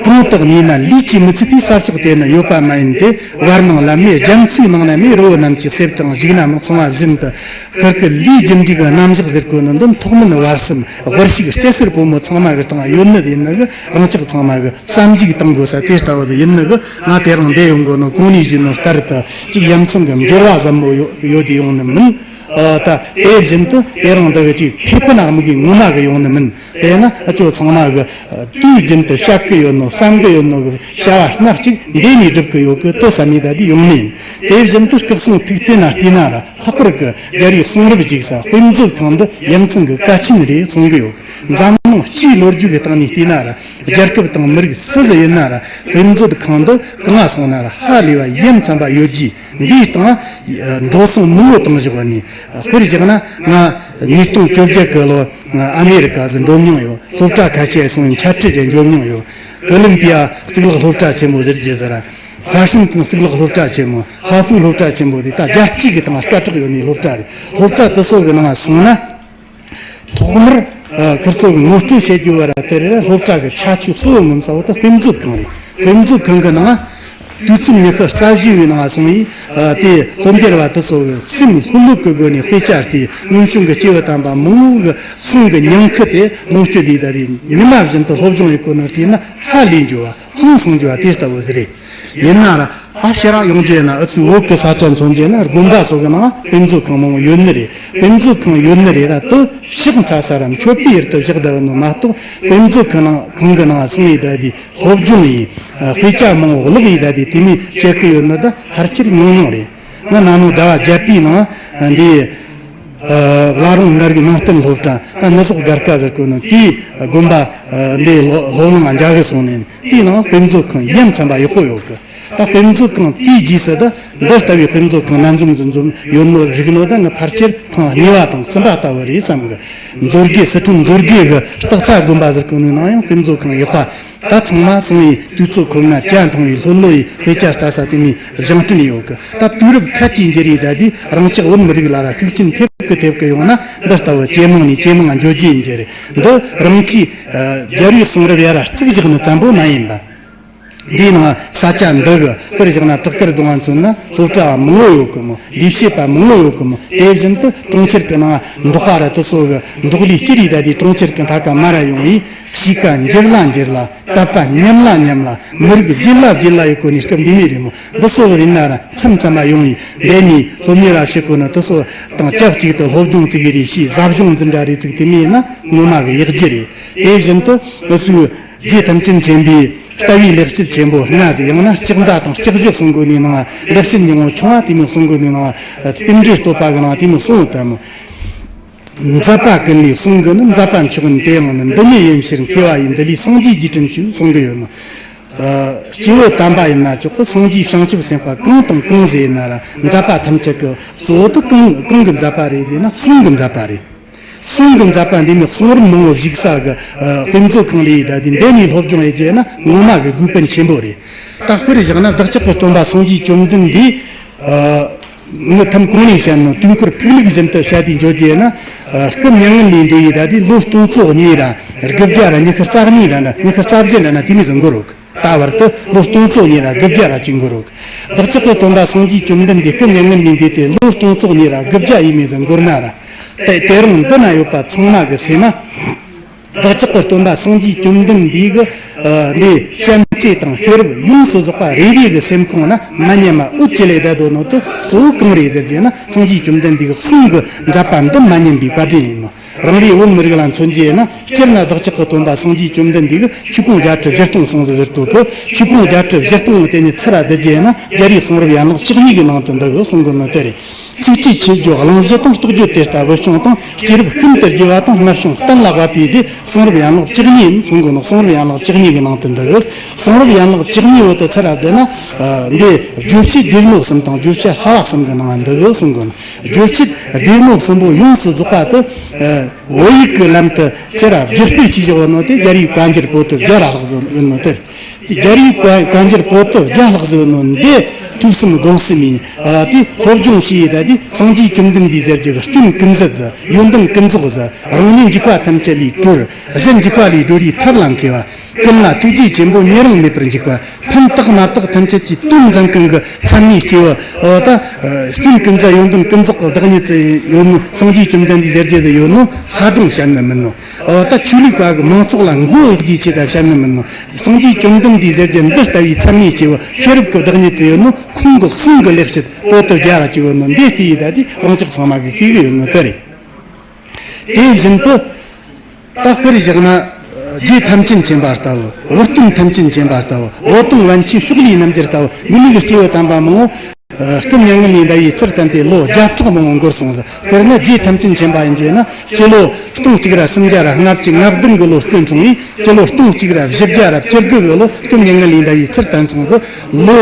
གང་དག་ནུས་ན་ལུས་ཀྱིས་མི་ཚུགས་པའི་ས་ཕྱོགས་དེ་ན་ཡོད་པ་མ་ཡིན་ཏེ། བར་སྣང་ལམ་མེ་རྒྱ་མཚོའི་ནང་ན་མེ་རི་བོ་རྣམས་ཀྱི་གསེབ་དང་གཞུག་ན་མི་གསུང་བ་བཞིན་དུ། ཁིར་ཁིར་ལུས་རྒྱུ་འབྲས་ཀྱི་རྣམ་གཞག་ཟེར་གོ་ནི་འདི་ཐོག་མིན་བར་གསུམ་བར་ཤིག་སྐྱེ་སེར་ཕོ་མོ་ཚང་མ་གི་སྟེང་ཡོད་ནི་ཡིན་ནི་གི། རང་ཅག་ཚང་མ་གི་བསམ་གཞིག་གཏང་དགོས་ས་དེ་ལྟ་བུ་དེ་ཡིན་ནི་གི། ང་དེ་རིང་འདིར་ཡོང་དགོས་ནོ་གོང་ནས་ཞུས་ནོ་ལྟར་དུ་ཅིག་ཡ་མཚན་གི་འབྲེལ་བ་ཟབ་མོ་ཡོད་ཡོད་དེ་ཡོང་ནི་མིན། ཨ། ད་དེ་བཞིན་དུ་དེ་རིང་འདི་གི་ཅིག་ཕེ་ཕེ་ན་དམིགས་གི་ངོ་མ་གི་ཡོང་ནི་མིན། དེས་ན་ཨ་ཅོ་ཚང་མ་གི་དུས་རྒྱུན་དུ་བཤད་གི་ཡོད་ནོ་བསམ་གི་ཡོད་ནོ་གི་བྱ་བ་སྣ་གཅིག་འདི་ནས་སྒྲུབ་གི་ཡོད་གི་དེ་བསམ་མི་ད་དེ་ཡོང་ནི་ཡིན། དེ་བཞིན་དུ་སྐུ་གསུང་ཐུགས་རྟེན་ན་བལྟས་ན་ར། ལྷག་པར་གི་རྒྱལ་བའི་གསུང་རབ་ཅིག་ས་དཔེ་མཛོད་ཁང་འདི་ཡ་མཚན་གི་གལ་ཆེན་རེད་གསུང་གི་ཡོད་གི། འཛམ་གླིང་སྤྱིའི་ལོ་རྒྱུས་གི་སྟེང་ནས་བལྟས་ན་ར། རྒྱལ་ཁབ་དང་མི་རིགས་སུ་ཟིག་ཡིན་ན་ར། དཔེ་མཛོད་ཁང་འདི་གང་ང་སོང་ན་ར་ཧ་ལས་པ་ཡ་མཚན་པ་ཡོད་རྒྱུ། འདིའི་སྟེང་ལ་འགྲོ་སོང་མང་བོ་བཏང་བཞག་པ་ནི། དཔེར་བཞག་ན་ང་ཉིས་སྟོང་བཅོ་བརྒྱད་གི་ལོ་ཨ་མེ་རི་ཀ་ཟིག་འགྲོ་མྱོང་ཡོད། སློབ་གྲྭ་ཁ་ཤས་སོང་། འཆད་ཁྲིད་ཅིག་འགྲོ་མྱོང་ཡོད། ཀོ་ལོམ་པི་ཡ་གཙུག་ལག་སློབ་གྲྭ་ཆེན་མོ་ཟེར་རྒྱུ་ཟེར། ཝ་ཤིང་ཏོན་གཙུག་ལག་སློབ་གྲྭ་ཆེན་མོ། ཧ་ཧྥུའུ་སློབ་གྲྭ་ཆེན་མོ་དེ་ད་རྒྱལ་སྤྱི་གི་སྟེང་ལ་སྐད་གྲགས་ཡོད་ནི་སློབ་གྲྭ་རེད། སློབ་གྲྭ་དེ་ཚོ་གི་ནང་སོང་ན། ཐོག་མར་ཁིར་ཚོ་གི་ངོ་སྤྲོད་བྱེད་རྒྱུ་བ་ར། དེ་རེད་ར། སློབ་གྲྭ་གི་ཁྱད་ཆོས་གཙོ་བོ་ངོ་མཚར་བོ་དེ་དཔེ་མཛོད་ཁང་རེད། དཔེ་མཛོད་ཁང་གི་ནང་དུས་ཚོད་ཉི་ཤུ་རྩ་བཞི་ཡི་ནང་སོང་ཡིས། ཨ། དེ་སློབ་གཉེར་བ་དེ་ཚོ་གི་སེམས་ལྷོད་ལྷོད་གི་སྒོ་ནས་དཔེ་ཆ་བལྟས། སྔོན་བྱུང་གི་སྐྱེས་བུ་དམ་པ་མང་བོ་གི་གསུང་གི་ཉམས་ཁུ་དེ་ལོངས་སྤྱོད་དེ་ད་རེས་ཉི་མ་བཞིན་དུ་སློབ་སྦྱོང་ཡེད་གོ་ནོ་བལྟས་ན་ཧ་ལས་འགྱོ་བ། ཧང་སང་རྒྱུ་བ་དེ་ལྟ་བུ་ཟིག་རེད། ཡིན་ན་ར་ཨ་ཕྱིར་ར་ཡོང་རྒྱུ་ཡིན་ན། ཨུ་ཚོའི་བོད་ཀྱི་ས་ཆ་མཚོན་རྒྱུ་ན་དགོན་པ་སོགས་ཀྱི་ནང་དཔེ་མཛོད་ཁང་མང་བོ་ཡོད་ནི་རེད། དཔེ་མཛོད་ཁང་ཡོད་ནི་རེད་ར། དེ་ཕྱག་འཚལ་ས་ར་མཆོད་པའི་ཡུལ་དུ་བཞག་བསྡད་ནོ་མ་གཏོགས། དཔེ་མཛོད་ཁང་ནང་ཁང་གི་ནང་སོང་ཡི་ད་དེ་སློབ་སྦྱོང་ཡིན། དཔེ་ཆ་མང་བོ་ཀློག་ཡི་ད་དེ་དེ་མོ་བྱེད་ཀྱི་ཡོད་ནི་ད་ཕལ་ཆེར་ཉུང་ཉུང་རེད། ང་ན་ནིང་ཟླ་བ་བརྒྱད་པའི་ནང་འདི། ཨ། བླ་རུང་མངའ་རིས་ནང་བསྟན་སློབ་གྲྭ། ད་ནི་ཟོག་སྒར་ཁ་ཟེར་གོ་ནོ་དེའི་དགོན་པ། ཨ། འདི་སློབ་སློབ་གླིང་ང་མཇལ་གི་སོང་ནས། དེའི་ནང་དཔེ་མཛོད་ཁང་ཡ་མཚན་པ་ཡག་པོ་ཡོད་གི། ད་དཔེ་མཛོད་ཁང་དེའི་རྗེས་སུ་ད་འདི་ལྟ་བུའི་དཔེ་མཛོད་ཁང་སྣ་འཛོམས་འཛོམས་འཛོམས་ཡོད་ནོ་རིག་ནོ་ད་ང་ཕལ་ཆེར་ཐེངས་གཉིས་པ་དང་གསུམ་པ་ལྟ་བུ་རེད་བསམ་གི། མཛོད་དགེ། སི་ཁྲོན་མཛོད་དགེ་གི་སྟག་ཚང་དགོན་པ་ཟེར་གོ་ནོའི་ནང་ཡང་དཔེ་མཛོད་ཁང་ཡག་པ། ད་ཚང་མ་སོང་ཡི་དུས་ཚོད་ཁོམ་ན་ཇ་འཐུང་ཡི་ལྷོད་ལྷོད་ཡི་དཔེ་ཆ་ལྟ་ས་དེ་མོ་བཞེངས་སྐྲུན་ཡོད་གི། ད་དུས་རབས་ཁ་ཅིག་འགྱུར་ཡི་ད་དེ་རང་ཅག་བོད་མི་རིགས་ལ་ར་ཤུགས་རྐྱེན་ཐེབས་གི་ཐེབས་གི་ཡོང་ན། འདི་ལྟ་བུ་ཇེ་མང་ནས་ཇེ་མང་འགྱོ་རྒྱུ་ཡིན་རྒྱུ་རེད། འདི་རང་གིས། ཨ། རྒྱལ་བའི་གསུང་རབ་ཡར་ར་བརྩིགས་བཞག་ནི་ཙམ་པོ་མ་ཡིན་པ། འདིའི་ནང་ས་ཆ་འདི་གི་དཔེར་བཞག་ན་བྲག་དཀར་རྫོང་ང་མཚོན་ན་སློབ་གྲྭ་མང་བོ་ཡོད་གི་མོ། ལས་བྱེད་པ་མང་བོ་ཡོད་གི་མོ། དེ་བཞིན་དུ་གྲོང་ཁྱེར་གི་ནང་འབྲོག་པ་ར་དེ་ཚོ་གི་འབྲོག་ལས་སྤྱི་རིགས་ད་དེ་གྲོང་ཁྱེར་གི་མཐའ་ཁ་མར་ར་ཡོང་ཡི། གཤིས་ཀ་འགྱུར་ལ་འགྱུར་ལ། དད་པ་ཉམས་ལ་ཉམས་ལ། མི་རིགས་བརྗེད་ལ་བརྗེད་ལ་ཡི་སྒོ་ནས་སྐབས་འདི་མོ་རེད་མོ། འདི་ཚོ་གི་རིགས་ན་ར་མཚམས་མཚམས་མ་ཡོང་ཡི། འདི་ནས་སློབ་གཉེར་ར་བྱེད་དགོས་ན་དེ་ཚོ་དང་ཆབས་ཅིག་ཏུ་སློབ་སྦྱོང་བརྩི་གི་རེད། ཤེས་ཟབ་སྦྱོང་འཛིན་གྲྭ་རེ་བཙུགས་དེ་མོ་ཡིན་ན་ངོ་མ་གི་ཡག་རྒྱུ་རེད། དེ་བཞིན་དུ་ཨུ་ཚོའི་རྗེ་ཐམས་ཅད་མཁྱེན་པའི་ལྟ་བའི་ལེགས་བཤད་ཆེན་པོ་ལྔ་ཟེར། ཡང་ན་ལྕགས་མདའ་དང་ལྕགས་གཞུ་གསུང་གོ་ནི་ནང་ལེགས་བཤད་སྙིང་པོ་ཆུང་བ་དེ་མོ་གསུང་གོ་ནི་ནང་། རྟེན་འབྲེལ་བསྟོད་པ་གི་ནང་དེ་མོ་གསུང་ཡོད་དམ། མཛད་པ་ཀུན་ལས་གསུང་གི་ནི། མཛད་པ་མཆོག་ནི་དེ་ཡང་ནི། འདི་ཉིད་ཡིན་ཕྱིར་མཁས་པ་ཡིས། འདི་ལས་སངས་རྒྱས་རྗེས་དྲན་ཞུ་གསུང་གི་ཡོད་ནོ། ཨ། སྐྱེས་བུ་དམ་པ་ཡིན་ན་ཆོག་གི། སངས་རྒྱས་བྱང་ཆུབ་སེམས་དཔའ་གང་དང་གང་ཟེར་ན་ར། མཛད་པ་ཐམས་ཅད་ཀྱི་གཙོ་བོ་དེ་གང་གང་གི་མཛད་པ་རེད་ཟེར་ན་གསུང་གི་མཛད་པ་རེད། གསུང་གི་མཛད་པ་འདི་ནི་གསུང་རབ་མང་བོ་བཞུགས་ས་གི། ཨ། དཔེ་མཛོད་ཁང་ལས་ད་དེ་འདི་ནས་སློབ་སྦྱོང་ཡེ་རྒྱུ་ན་ངོ་མ་གི་དགོས་ཕན་ཆེན་པོ་རེད། ད་དཔེར་བཞག་ན་བདག་ཅག་གི་སྟོན་པ་སངས་རྒྱས་བཅོམ་ལྡན་འདས། ཨ། ངས་ཐམ་གོང་ནས་བཤད་ནོ་དུས་འཁོར་ཕུགས་ལུགས་བཞིན་དུ་བཤད་དེ་འཇོག་རྒྱུ་ཡིན་ན། ཨ། སྐུ་མྱ་ངན་ལས་འདས་ཡི་ད་དེ་ལོ་སྟོང་ཚོ་གཉིས་ར་དགུ་བརྒྱ་ར་ཉི་ཤུ་རྩ་གཉིས་ར་ན་ཉི་ཤུ་རྩ་བཞི་ར་ན་དེ་མོ་ཟིག་འགོར་རོག། ད་བར་དུ་ལོ་སྟོང་ཚོ་གཉིས་ར་དགུ་བརྒྱ་ར་ཅིག་འགོར་རོག། བདག་ཅག་གི་སྟོན་པ་སངས་རྒྱས་བཅོམ་ལྡན་འདས་སྐུ་མྱ་ངན་ལས་འདས་ཏེ་ལོ་སྟོང་ཚོ་གཉིས་ར་དགུ་བརྒྱ་ཡས་མས་ཟིག་འགོར་ན་ར། དེ་དེ་རིང་འདི་ན་ཡོད་པ་ཚང་མ་གི་སེམས་མ། བདག་ཅག་གི་སྟོན་པ་སངས་རྒྱས་བཅོམ་ལྡན་འདས་ཀྱི། ཨ། འདི་བྱམས་བརྩེ་དང་ཤེས་རབ་ཡོངས་སུ་རྫོགས་པ་རེ་རེ་གི་སེམས་ཁོང་ན་མ་ཉམས་པ་འོད་ཀྱི་ལས་བསྡད་དོ་ནོ་དེ་གཙོ་བོ་གང་རེད་ཟེར་རྒྱུ་ན། སངས་རྒྱས་བཅོམ་ལྡན་འདས་ཀྱི་གསུང་གི་མཛད་པ་འདི་མ་ཉམས་པའི་བཀའ་དྲིན་ཡིན་ནོ། རང་རེའི་བོད་མི་རིགས་ལ་མཚོན་རྒྱུ་ཡིན་ན། སྤྱིར་ན་བདག་ཅག་གི་སྟོན་པ་སངས་རྒྱས་བཅོམ་ལྡན་འདས་ཀྱིས་ཆོས་སྐོང་བརྒྱད་ཁྲི་བཞི་སྟོང་གསུངས་ཟེར་གོ་གི། ཆོས་སྐོང་བརྒྱད་ཁྲི་བཞི་སྟོང་དེ་ནི་ཚུར་ར་བསྡུ་རྒྱུ་ཡིན་ན། རྒྱལ་བའི་གསུང་རབ་ཡན་ལག་བཅུ་གཉིས་ཀྱི་ནང་དུ་འདུ་གི་གསུང་གི་ནོ་དེ་རེད། ཤུགས་ཆེ་ཆེ་རྒྱུ་གླེང་རྒྱུ་དང་རྟོགས་རྒྱུ་དེ་ལྟ་བུ་བྱུང་དང་སྐྱེས་རབས་ཤིན་ཏུ་རྒྱས་པ་དང་སྨྲ་བྱུང་གཏན་ལ་དབབ་པའི་དེ་གསུང་རབ་ཡན་ལག་བཅུ་གཉིས་ཡིན་གསུང་གི་ནོ། གསུང་རབ་ཡན་ལག་བཅུ་གཉིས་ཀྱི་ནང་དུ་འདུ་གི། གསུང་རབ་ཡན་ལག་བཅུ་གཉིས་བོ་དུ་ཚར་ར་བསྡད་ན། འདི་བརྗོད་བྱའི་སྡེ་སྣོད་གསུམ་དང་བརྗོད་བྱ་བསླབ་པ་གསུམ་གྱི་ནང་འདུ་གི་གསུང་གི་ནོ། བརྗོད་བྱའི་སྡེ་སྣོད་གསུམ་པོ་ཡོངས་སུ་རྫོགས་པ་དུ། བོད་ཡིག་གི་ལམ་དུ་ཕྱིར་ར་བསྒྱུར་སྤེལ་བྱས་བཞག་ནོ་དེ་རྒྱལ་བའི་བཀའ་འགྱུར་པོ་ཏི་བརྒྱ་ར་ལྷག་ཟིན་ཡོད་ནོ་དེ། དེ་རྒྱལ་བའི་བཀའ་བཀའ་འགྱུར་པོ་ཏི་བརྒྱ་ལྷག་ཟིན་ནོ་འདི་ཐུགས་སེམས་དགོངས་སེམས་ཡིན། ཨ་དེ་སློབ་སྦྱོང་བྱས་ཡི་ད་དེ་སངས་རྒྱས་བཅོམ་ལྡན་འདས་ཟེར་རྒྱུ་གི་སྐྱོན་ཀུན་ཟད་ཟེར། ཡོན་ཏན་ཀུན་རྫོགས་ཟེར། རང་ཉིད་འཇིགས་པ་ཐམས་ཅད་ལས་གྲོལ། གཞན་འཇིགས་པ་ལས་སྒྲོལ་བའི་ཐབས་ལ་མཁས་པ། ཀུན་ལ་ཐུགས་རྗེ་ཆེན་པོ་ཉེ་རིང་མེད་པར་འཇུག་པ། ཕན་བཏགས་མ་བཏགས་ཐམས་ཅད་ཀྱི་དོན་མཛད་མཁན་གྱི་མཚན་ཉིད་སྐྱེ་བོ། འོ་ད་སྐྱོན་ཀུན་ཟད་ཡོན་ཏན་ཀུན་རྫོགས་ཀྱི་བདག་ཉིད་ཅིག་ཡོད་ནོ། སངས་རྒྱས་བཅོམ་ལྡན་འདས་ཟེར་རྒྱུ་དེ་ཡོད་ནོ་ལྷ་སྒྲུང་བཤད་ན་མིན་ནོ། འོ་ད་ཆོས་ལུགས་པ་གི་མང་ཚོགས་ལ་མགོ་གཡོག་རྒྱུའི་ཆེད་དུ་བཤད་ན་མིན་ནོ། སངས་རྒྱས་བཅོམ་ལྡན་འདས་ཟེར་རྒྱུ་འདི་ལྟ་བུའི་མཚན་ཉིད་སྐྱེ་བོ་ཤེས་རབ་ཀྱི་བདག་ཉིད་ཅིག་ཡོད་ནོ། ཁོང་གི་གསུང་གི་ལེགས་བཤད་པོ་ཏི་བརྒྱ་ར་ཅིག་ཡོད་ནོ། འདི་ལྟ་ཡི་ད་དེ་རང་ཅག་ཚང་མ་གི་ཤེས་གི་ཡོད་ནོ་དེ་རེད། དེ་བཞིན་དུ། ད་དཔེར་བཞག་ན། རྗེ་ཐམས་ཅད་མཁྱེན་པ་ལྟ་བུ། བུ་སྟོན་ཐམས་ཅད་མཁྱེན་པ་ལྟ་བུ། བུ་སྟོན་པཎ་ཆེན་ཕྱོགས་ལས་རྣམ་རྒྱལ་ལྟ་བུ་ཉི་མའི་གི་སྐྱེས་བུ་དམ་པ་མང་བོ། སྐུ་མྱ་ངན་ལས་འདའ་བའི་ཚུལ་བསྟན་ཏེ་ལོ་བརྒྱ་ཕྲག་མང་བོ་འགོར་སོང་ཟེར། དཔེར་ན་རྗེ་ཐམས་ཅད་མཁྱེན་པ་ཡིན་རྒྱུ་ན་སྤྱི་ལོ་སྟོང་གཅིག་ར་སུམ་བརྒྱ་ར་ལྔ་བཅུ་ང་བདུན་གི་ལོ་སྐུ་འཁྲུངས་ཡིན། སྤྱི་ལོ་སྟོང་གཅིག་ར་བཞི་བརྒྱ་ར་བཅུ་དགུ་གི་ལོ་སྐུ་མྱ་ངན་ལས་འདའ་བའི་ཚུལ་བསྟན་སོང་ཟེར། ལོ་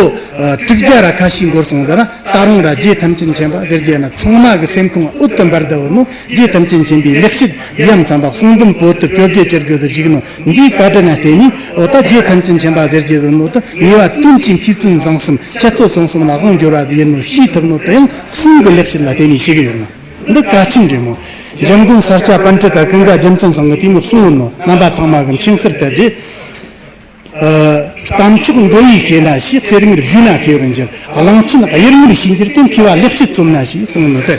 དྲུག་བརྒྱ་ར་ཁ་ཤས་འགོར་སོང་ཟེར། ད་རུང་ར་རྗེ་ཐམས་ཅད་མཁྱེན་པ་ཟེར་རྒྱུ་ན་ཚང་མ་གི་སེམས་ཁོང་འོད་དུ་འབར་བསྡད་ཡོད་ནོ། རྗེ་ཐམས་ཅད་མཁྱེན་པའི་ལེགས་བཤད་ཡ་མཚན་པ་གསུང་འབུམ་པོ་ཏི་བཅོ་བརྒྱད་ཅིག་གི་ཟིག་བཞུགས་ནོ། འདིའི་བཀའ་དྲིན་ན་བརྟེན་ནས་འོ་ད་རྗེ་ཐམས་ཅད་མཁྱེན་པ་ཟེར་རྒྱུ་ཡོད་ནོ་དེ་ངེས་པ་དོན་གྱི་མཁས་བཙུན་བཟང་གསུམ་འཆད་རྩོད་རྩོམ་གསུམ་ལ་དབང་འབྱོར་བ་ཟིག་ཡིན་ནོ་ཤེས་ཐུབ་ནོ་དེ་ཡང་གསུང་གི་ལེགས་བཤད་ལ་བརྟེན་ནས་ཤེས་གི་ཡོད་ནོ། འདི་གལ་ཆེན་རེད་མོ། འཇམ་མགོན་ས་སྐྱ་པཎྜི་ཏ་ཀུན་དགའ་རྒྱལ་མཚན་ཚང་གི་དེ་མོ་གསུང་ཡོད་ནོ། རྣམ་པ་ཚང་མ་གི་མཁྱེན་གསལ་ལྟར་རེད། ཨ། གཏམ་མཆོག་འགྲོ་བའི་ཤེས་ན་ཞེས། ཚེ་རིང་བརྗོད་ན་ཤེས་པར་འགྱུར། གླང་ཆེན་གཡུལ་ངོར་ཤེས་འགྱུར་ཏེ། མཁས་པ་ལེགས་བཤད་རྩོམ་ན་ཞེས་གསུངས་ནོ་སྟེ།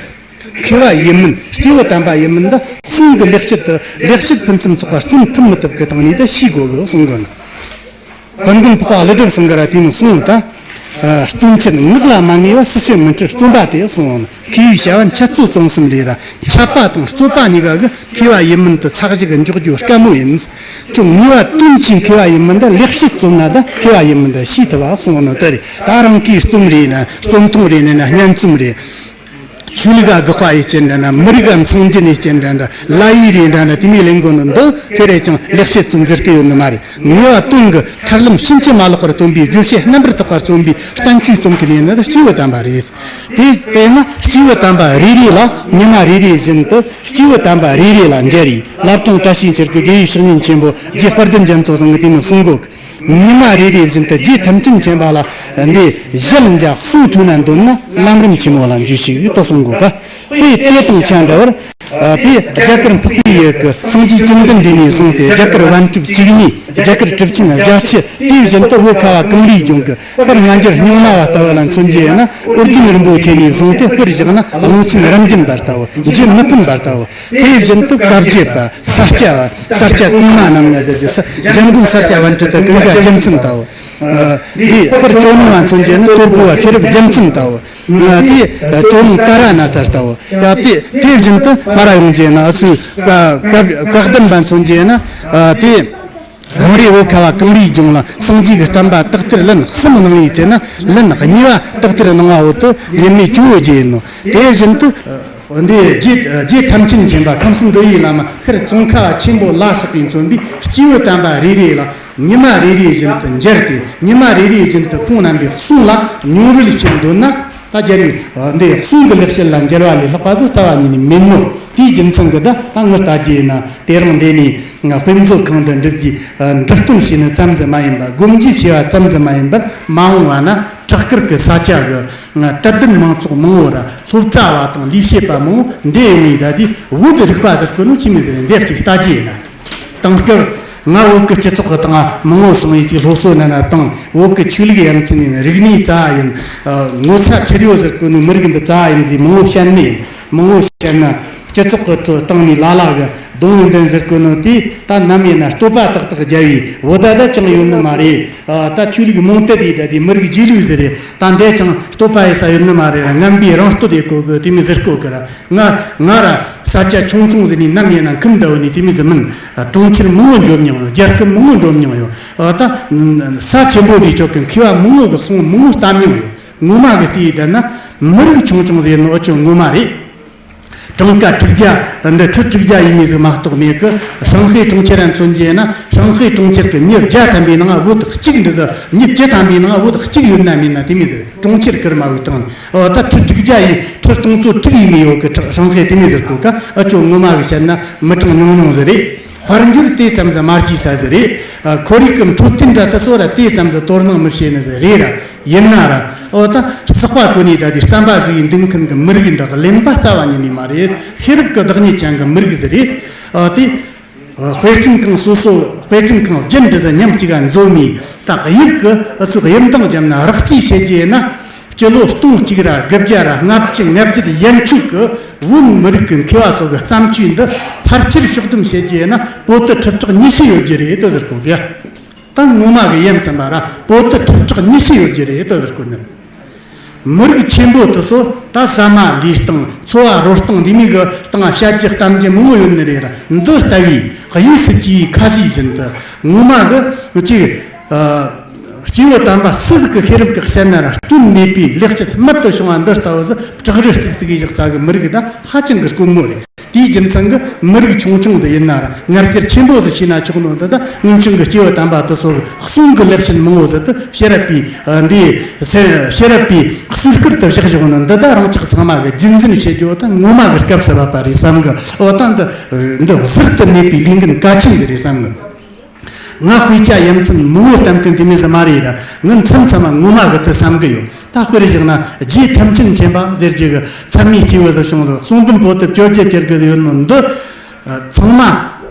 མཁས་པ་ཡིན་མིན་སྐྱེས་བུ་དམ་པ་ཡིན་མིན་ད་གསུང་གི་ལེགས་བཤད་དུ་ལེགས་བཤད་ཕུན་སུམ་ཚོགས་པ་རྩོམ་ཐུབ་མི་ཐུབ་ཀྱི་སྟེང་ནས་ད་ཤེས་དགོས་གི་གསུང་གི་ནོ། དཔལ་མགོན་འཕགས་པ་ཀླུ་སྒྲུབ་སེང་གེ་ར་དེ་མོ་གསུངས་ད། ཨ། རྩོམ་ཆེན་ངག་ལ་མ་ངེས་པ་སྲིད་ཕྱིར་མི་འཁྲུལ་རྩོམ་པ་སྟེ་གསུངས་ནོ། མཁས་པའི་བྱ་བ་འཆད་རྩོད་རྩོམ་གསུམ་རེད་ལ། འཆད་པ་དང་རྩོད་པ་གཉིས་ཀ་གི་མཁས་པ་ཡིན་མིན་དུ་ཚད་གཞི་གི་འཇོག་རྒྱུ་དཀའ་མོ་ཡིན། ཅུང་ངེས་པ་དོན་གྱི་མཁས་པ་ཡིན་མིན་དུ་ལེགས་བཤད་རྩོམ་ན་ད་མཁས་པ་ཡིན་མིན་དུ་ཤེས་ཐུབ་པ་གསུངས་ནོ་དེ་རེད། ད་རང་གིས་རྩོམ་རེད་ན་རྩོམ་ཐུང་རེད་ན་སྙན་རྩོམ་རེད། ཆོས་ལུགས་ལ་དགག་པ་ཡེད་ཅན་འདྲ་ན། མི་རིགས་ལ་མཚོན་རྒྱུ་ནས་ཅན་འདྲ་འདྲ། ལ་ཡི་རེད་འདྲ་འདྲ། དེ་མོ་ལེན་དགོས་ནོ་འདི་དེ་རེད་ཀྱང་ལེགས་བཤད་རྩོམ་ཟེར་གི་ཡོད་ནི་མ་རེད། ངེས་པ་དོན་གྱི་ཐར་ལམ་ཕྱིན་ཅི་མ་ལོག་པར་སྟོན་པའི་བརྗོད་བྱེད་རྣམ་པར་དག་པར་རྩོམ་པའི་བསྟན་བཅོས་རྩོམ་མཁན་ཡིན་ན་ད་སྐྱེས་བུ་དམ་པ་རེད། དེ་དཔེར་ན་སྐྱེས་བུ་དམ་པ་རེ་རེ་ལ་ཉི་མ་རེ་རེ་བཞིན་དུ་སྐྱེས་བུ་དམ་པ་རེ་རེ་ལ་མཇལ་རེ། བླ་བྲང་བཀྲ་ཤིས་འཁྱིལ་གྱི་དགེ་བའི་བཤེས་གཉེན་ཆེན་པོ་རྗེ་དཔལ་ལྡན་རྒྱ་མཚོ་ཚང་གིས་དེ་མོ་གསུང་གོ། ཉི་མ་རེ་རེ་བཞིན་དུ་རྗེ་ཐམས་ཅད་མཁྱེན་པ་ལ་འདི་ཞལ་མཇལ་གསུང་ཐོས་ན་འདོད་ན་ལམ་རིམ་ཆེན་མོ་ལ་འཇུག་ཅིག་ཡོད་དོ་གསུང་གོ་ག། དཔེ་དེ་དང་ཆ་འདྲ་བར། ཨ། དེ་རྒྱ་གར་འཕགས་པའི་ཡུལ་གྱི་སངས་རྒྱས་བཅོམ་ལྡན་འདས་ནས་བཟུང་སྟེ་རྒྱ་གར་པཎ་གྲུབ་བཅུ་གཉིས། རྒྱ་གར་གྲུབ་ཆེན་བརྒྱད་ཅུ། དེ་བཞིན་དུ་བོད་ཁ་བ་གངས་རིའི་ལྗོངས་ཀྱི་དཔལ་སྔ་འགྱུར་རྙིང་མ་བ་ལྟ་བུ་ལ་མཚོན་རྒྱུ་ཡིན་ན། ཨོ་རྒྱན་རིན་པོ་ཆེ་ནས་བཟུང་སྟེ་དཔེར་བཞག་ན་གླང་ཆེན་རབ་འབྱམས་པ་ལྟ་བུ། འཇུ་མི་ཕམ་པ་ལྟ་བུ། དེ་བཞིན་དུ་བཀའ་བརྒྱུད་པ། ས་སྐྱ་བ། ས་སྐྱ་གོང་མ་རྣམ་ལྔ་ཟེར་རྒྱུ་ས། འཇམ་མགོན་ས་སྐྱ་པཎྜི་ཏ་ཀུན་དགའ་རྒྱལ་མཚན་ལྟ་བུ། ཨ། དེ་དཔེར་ཇོ་ནང་བ་མཚོན་རྒྱུ་ན་དོལ་པོ་བ་ཤེས་རབ་རྒྱལ་མཚན་ལྟ་བུ། ཨ། དེ་ཇོ་ནང་ཏཱ་ར་ནཱ་ཐ་ལྟ་བུ། ཡ། དེ་དེ་བཞིན་དུ་མར་ཡོང་རྒྱུ་ན་ཨ་ཚུ་བཀའ་བཀའ་བཀའ་གདམས་པ་མཚོན་རྒྱུ་ན། ཨ། དེ། རང་རེ་བོད་ཁ་བ་གངས་རིའི་ལྗོངས་ལ་སངས་རྒྱས་ཀྱི་བསྟན་པ་དག་ཐེར་ལན་གསུམ་གནང་བའི་ཚེ་ན་ལན་གཉིས་པ་དག་ཐེར་གནང་བ་འོ་དུ་ཉེར་མེད་ཇོ་བོ་རྗེ་ཡིན་ནོ། དེ་བཞིན་དུ། འདི་རྗེ་རྗེ་ཐམས་ཅད་མཁྱེན་པ་ཁམས་གསུམ་འགྲོ་བའི་བླ་མ་ཤར་ཙོང་ཁ་བ་ཆེན་པོ་ལ་སོགས་པས་མཚོན་པའི་སྐྱེས་བུ་དམ་པ་རེ་རེ་ལ་ཉི་མ་རེ་རེ་བཞིན་དུ་མཇལ་ཏེ། ཉི་མ་རེ་རེ་བཞིན་དུ་ཁོང་རྣམ་པའི་གསུང་ལ་མྱོང་རོལ་བྱེད་འདོད་ན། ད་རྒྱལ་བའི་འདི་གསུང་གི་ལེགས་བཤད་ལ་མཇལ་བ་ལས་ལྷག་པ་ཟིག་རྩ་བ་ཉིད་ནས་མེད་ནོ། དེའི་རྒྱུ་མཚན་གྱིས་ད་ད་ངི་ལྟ་རྒྱུ་ཡིན་ན་དེ་རིང་འདི་ནས་དཔེ་མཛོད་ཁང་དུ་འགྲུབ་རྒྱུའི་འབྲི་སྟོན་བྱས་ནི་ཙམ་ཟིག་མ་ཡིན་པར། སྒོམ་རྒྱུ་བྱས་པ་ཙམ་ཟིག་མ་ཡིན་པར། མ་འོངས་པ་ན་བྲག་དཀར་གྱི་ས་ཆ་གི་དད་ལྡན་མང་ཚོགས་མང་བོ་ར་སློབ་གྲྭ་བ་དང་ལས་བྱེད་པ་མང་བོ་འདི་ཡོང་ངེས། ད་དེ་བོད་རིག་པ་ཟེར་གོ་ནོ་ཆི་མོ་ཟིག་རེད། འདི་གཅིག་ལྟ་རྒྱུ་ཡིན་ན། དེང་སྐབས་ང་བོད་ཀྱི་སྤྱི་ཚོགས་ཀྱི་སྟེང་མང་བོ་སོང་ཡིན་ཅིག་སློབ་གསོ་གནང་ན་དང་། བོད་ཀྱི་ཆོས་ལུགས་ཡ་མཚན་ཡིན། རིག་གནས་རྩ་བ་ཡིན། ངོ་ཚ་ཁྲེལ་ཡོད་ཟེར་གོ་ནི་མི་རིགས་འདི་རྩ་བ་ཡིན་ཟེར་མང་བོ་བཤད་ནི་ཡིན། མང་བོ་བཤད་ན་སྤྱི་ཚོགས་ཀྱི་ཐོག་སྟེང་ནས་ལ་ལ་གི་གདོང་བོ་འདོན་ཟེར་གོ་ནོ་དེ་ད་ནམ་ཡིན་ན་བསྟོད་པ་ཏག་ཏག་རྒྱབ་བའི་བོད་ད་ད་ཅང་ཡོད་ནི་མ་རེད། ད་ཆོས་ལུགས་རྨོངས་དད་ཡིན། ད་དེ་མི་རིགས་རྗེས་ལུས་ཟེར་རེད། ད་འདི་ཅང་བསྟོད་པ་ཡེད་ས་ཡོད་ནི་མ་རེད། ར་ངན་པའི་རང་བསྟོད་ཡེད་གོ་གི་དེ་མོ་ཟེར་གོ་གི་ར། ང་ང་ར་ས་ཆ་ཆུང་ཆུང་ཟིག་ནས་ནམ་ཡིན་ན་ཁུམ་བསྡད་ཡོད་ནི་དེ་མོ་ཟིག་མིན། གྲོང་ཁྱེར་མང་བོ་འགྲོ་མྱོང་ཡོད། རྒྱལ་ཁབ་མང་བོ་འགྲོ་མྱོང་ཡོད། ཨ། ད་ས་ཆེན་པོ་འདིའི་ཕྱོགས་ཀྱི་མཁས་པ་མང་བོ་གི་གསུང་མང་བོ་བལྟ་མྱོང་ཡོད། ངོ་མ་གི་ལྟས་ཡིན་ན་མི་རིགས་ཆུང་ཆུང་ཟིག་ཡིན་ནོ་ཨ་ཅོ་ངོ་མ་རེད། གྲངས་ཀ་དྲུག་བརྒྱ་འདི་ཁྲི་དྲུག་བརྒྱ་ཡས་མས་ཟིག་མ་གཏོགས་མེད་གི། ཧྲང་ཧའེ་གྲོང་ཁྱེར་ར་མཚོན་རྒྱུ་ཡིན་ན་ཧྲང་ཧའེ་གྲོང་ཁྱེར་གི་མི་བརྒྱ་ཐམ་པའི་ནང་བོད་གཅིག་འདི་ཟིག་མི་བརྒྱ་ཐམ་པའི་ནང་བོད་གཅིག་ཡོད་ན་མེད་ན་དེ་མོ་ཟིག་རེད། གྲོང་ཁྱེར་ཀིར་མ་བོའི་སྟེང་ནས་འོ་ད་ཁྲི་དྲུག་བརྒྱ་ཡས་ཁྲི་སྟོང་ཚོ་དྲུག་ཡས་མས་ཡོད་གི། ཧྲང་ཧའེ་དེ་མོ་ཟིག་གོ་ཀ་ཨ་ཅོ་ངོ་མ་གི་བཤད་ན་མི་གྲངས་ཉུང་ཉུང་ཟིག་རེད། དཔལ་འབྱོར་དེ་ཙམ་ཟིག་མ་སྐྱེས་ས་ཟིག་རེད། ཨ། ཁོར་ཡུག་གི་འཕྲོད་བསྟེན་འདྲ་དེ་ཚོ་ར་དེ་ཙམ་ཟིག་དོ་སྣང་མི་བྱེད་ནི་ཟིག་རེད་ར། ཡིན་ན་ར། འོ་ད་རྩག་པ་གོན་ནས་ད་དེ་རྩམ་པ་ཟོས་ནས་འདུག་མཁན་གི་མི་རིགས་འདི་གླེན་པ་རྩ་བ་ཉིད་ནས་མ་རེད། ཤེས་རབ་གི་བདག་ཉིད་ཅན་གི་མི་རིགས་ཟིག་རེད། ཨ། དེ། ཨ། དཔེ་སྐྲུན་ཁང་སོ་སོ་དཔེ་སྐྲུན་ཁང་བརྒྱད་འདི་ཟིག་མཉམ་གཅིག་ག་འཛོམས་ནས་ད་དབྱིབས་ཀྱི་ཨ་ཚོ་དབྱིབས་མདངས་བརྒྱབ་ན་རགས་རྩིས་བྱེད་རྒྱུ་ཡིན་ན། སྤྱི་ལོ་སྟོང་གཅིག་ར་དགུ་བརྒྱ་ར་ལྔ་བཅུ་ང་བརྒྱད་ཡན་ཆོད་ཀྱི་བོད་མི་རིགས་ཀྱི་མཁས་པ་ཚོ་གི་བརྩམས་ཆོས་འདི་ཕལ་ཆེར་ཕྱོགས་བསྡོམས་བྱེད་རྒྱུ་ཡིན་ན་པོ་ཏི་ཁྲི་ཕྲག་ཉི་ཤུ་ཡོད་རྒྱུ་རེད་དུ་ཟེར་གོ་གི། ད་ངོ་མ་གི་ཡ་མཚན་པ་ར་པོ་ཏི་ཁྲི་ཕྲག་ཉི་ཤུ་ཡོད་རྒྱུ་རེད་དུ་ཟེར་གོ་ནི། མི་རིགས་ཆེན་པོ་དེ་ཚོ་ད་ཟ་མ་ལུས་སྟངས་འཚོ་བ་རོལ་སྟངས་འདི་མོ་གི་སྟེང་བཤད་རྒྱུ་གཏམ་རྒྱུ་མང་བོ་ཡོད་ནི་རེད་ར། འདི་ལྟ་བུའི་དབྱིངས་སུ་སྐྱེས་པའི་ཁ་ཟས་བཞིན་དུ་ངོ་མ་གི་ཅིག་ཨ། སྐྱེས་བུ་དམ་པ་སུ་ཟིག་གི་ཤེས་རབ་ཀྱིས་བཤད་ན་ར་སྐྱོན་མེད་པའི་ལེགས་བཤད་རྨད་དུ་བྱུང་བ་འདི་ལྟ་བུ་ཟིག་བྲག་རི་བརྩིགས་བརྩིགས་བཞག་ས་གི་མི་རིགས་ད་ཧ་ཅང་གི་དཀོན་མོ་རེད། དེའི་རྒྱུ་མཚན་གྱིས་མི་རིགས་ཆུང་ཆུང་ཟིག་ཡིན་ན་ར་ངར་སྐད་ཆེན་པོ་ཟིག་བྱས་ན་ཆོག་ནོ་འདི་ད་སྔོན་བྱོན་གྱི་སྐྱེས་བུ་དམ་པ་དེ་ཚོ་གི་གསུང་གི་ལེགས་བཤད་མང་བོ་ཟིག་ཏུ་ཕྱི་རབས་པའི་ཨ། འདི་ཕྱི་རབས་པའི་གསུང་སྐུར་དུ་བཞག་བཞག་ནོ་འདི་ད་རང་ཅག་ཚང་མ་གི་རྒྱུན་འཛིན་བྱེད་རྒྱུ་ད་ངོ་མ་གི་སྐབས་སུ་བབ་པ་རེད་བསམ་གི། འོ་ད་འདི་འདི་ཟུར་དུ་མེད་པའི་ལས་འགན་གལ་ཆེན་ཟིག་རེད་བསམ་གི། ང་དཔེ་ཆ་ཡ་མཚན་མང་བོ་བལྟམས་མཁན་དེ་མོ་ཟིག་མ་རེད་ར། ངའི་མཚམས་མཚམས་མ་ངོ་མ་གི་དེ་བསམ་གི་ཡོད། ད་དཔེར་བཞག་ན་རྗེ་ཐམས་ཅད་མཁྱེན་པ་ཟེར་རྒྱུ་གི་ཚད་མའི་སྐྱེས་བུ་ཟིག་བྱུང་ཟིག་གསུང་འབུམ་པོ་ཏི་བཅོ་བརྒྱད་ཅེར་གི་ཡོད་ནོ་འདི་ཚང་མ་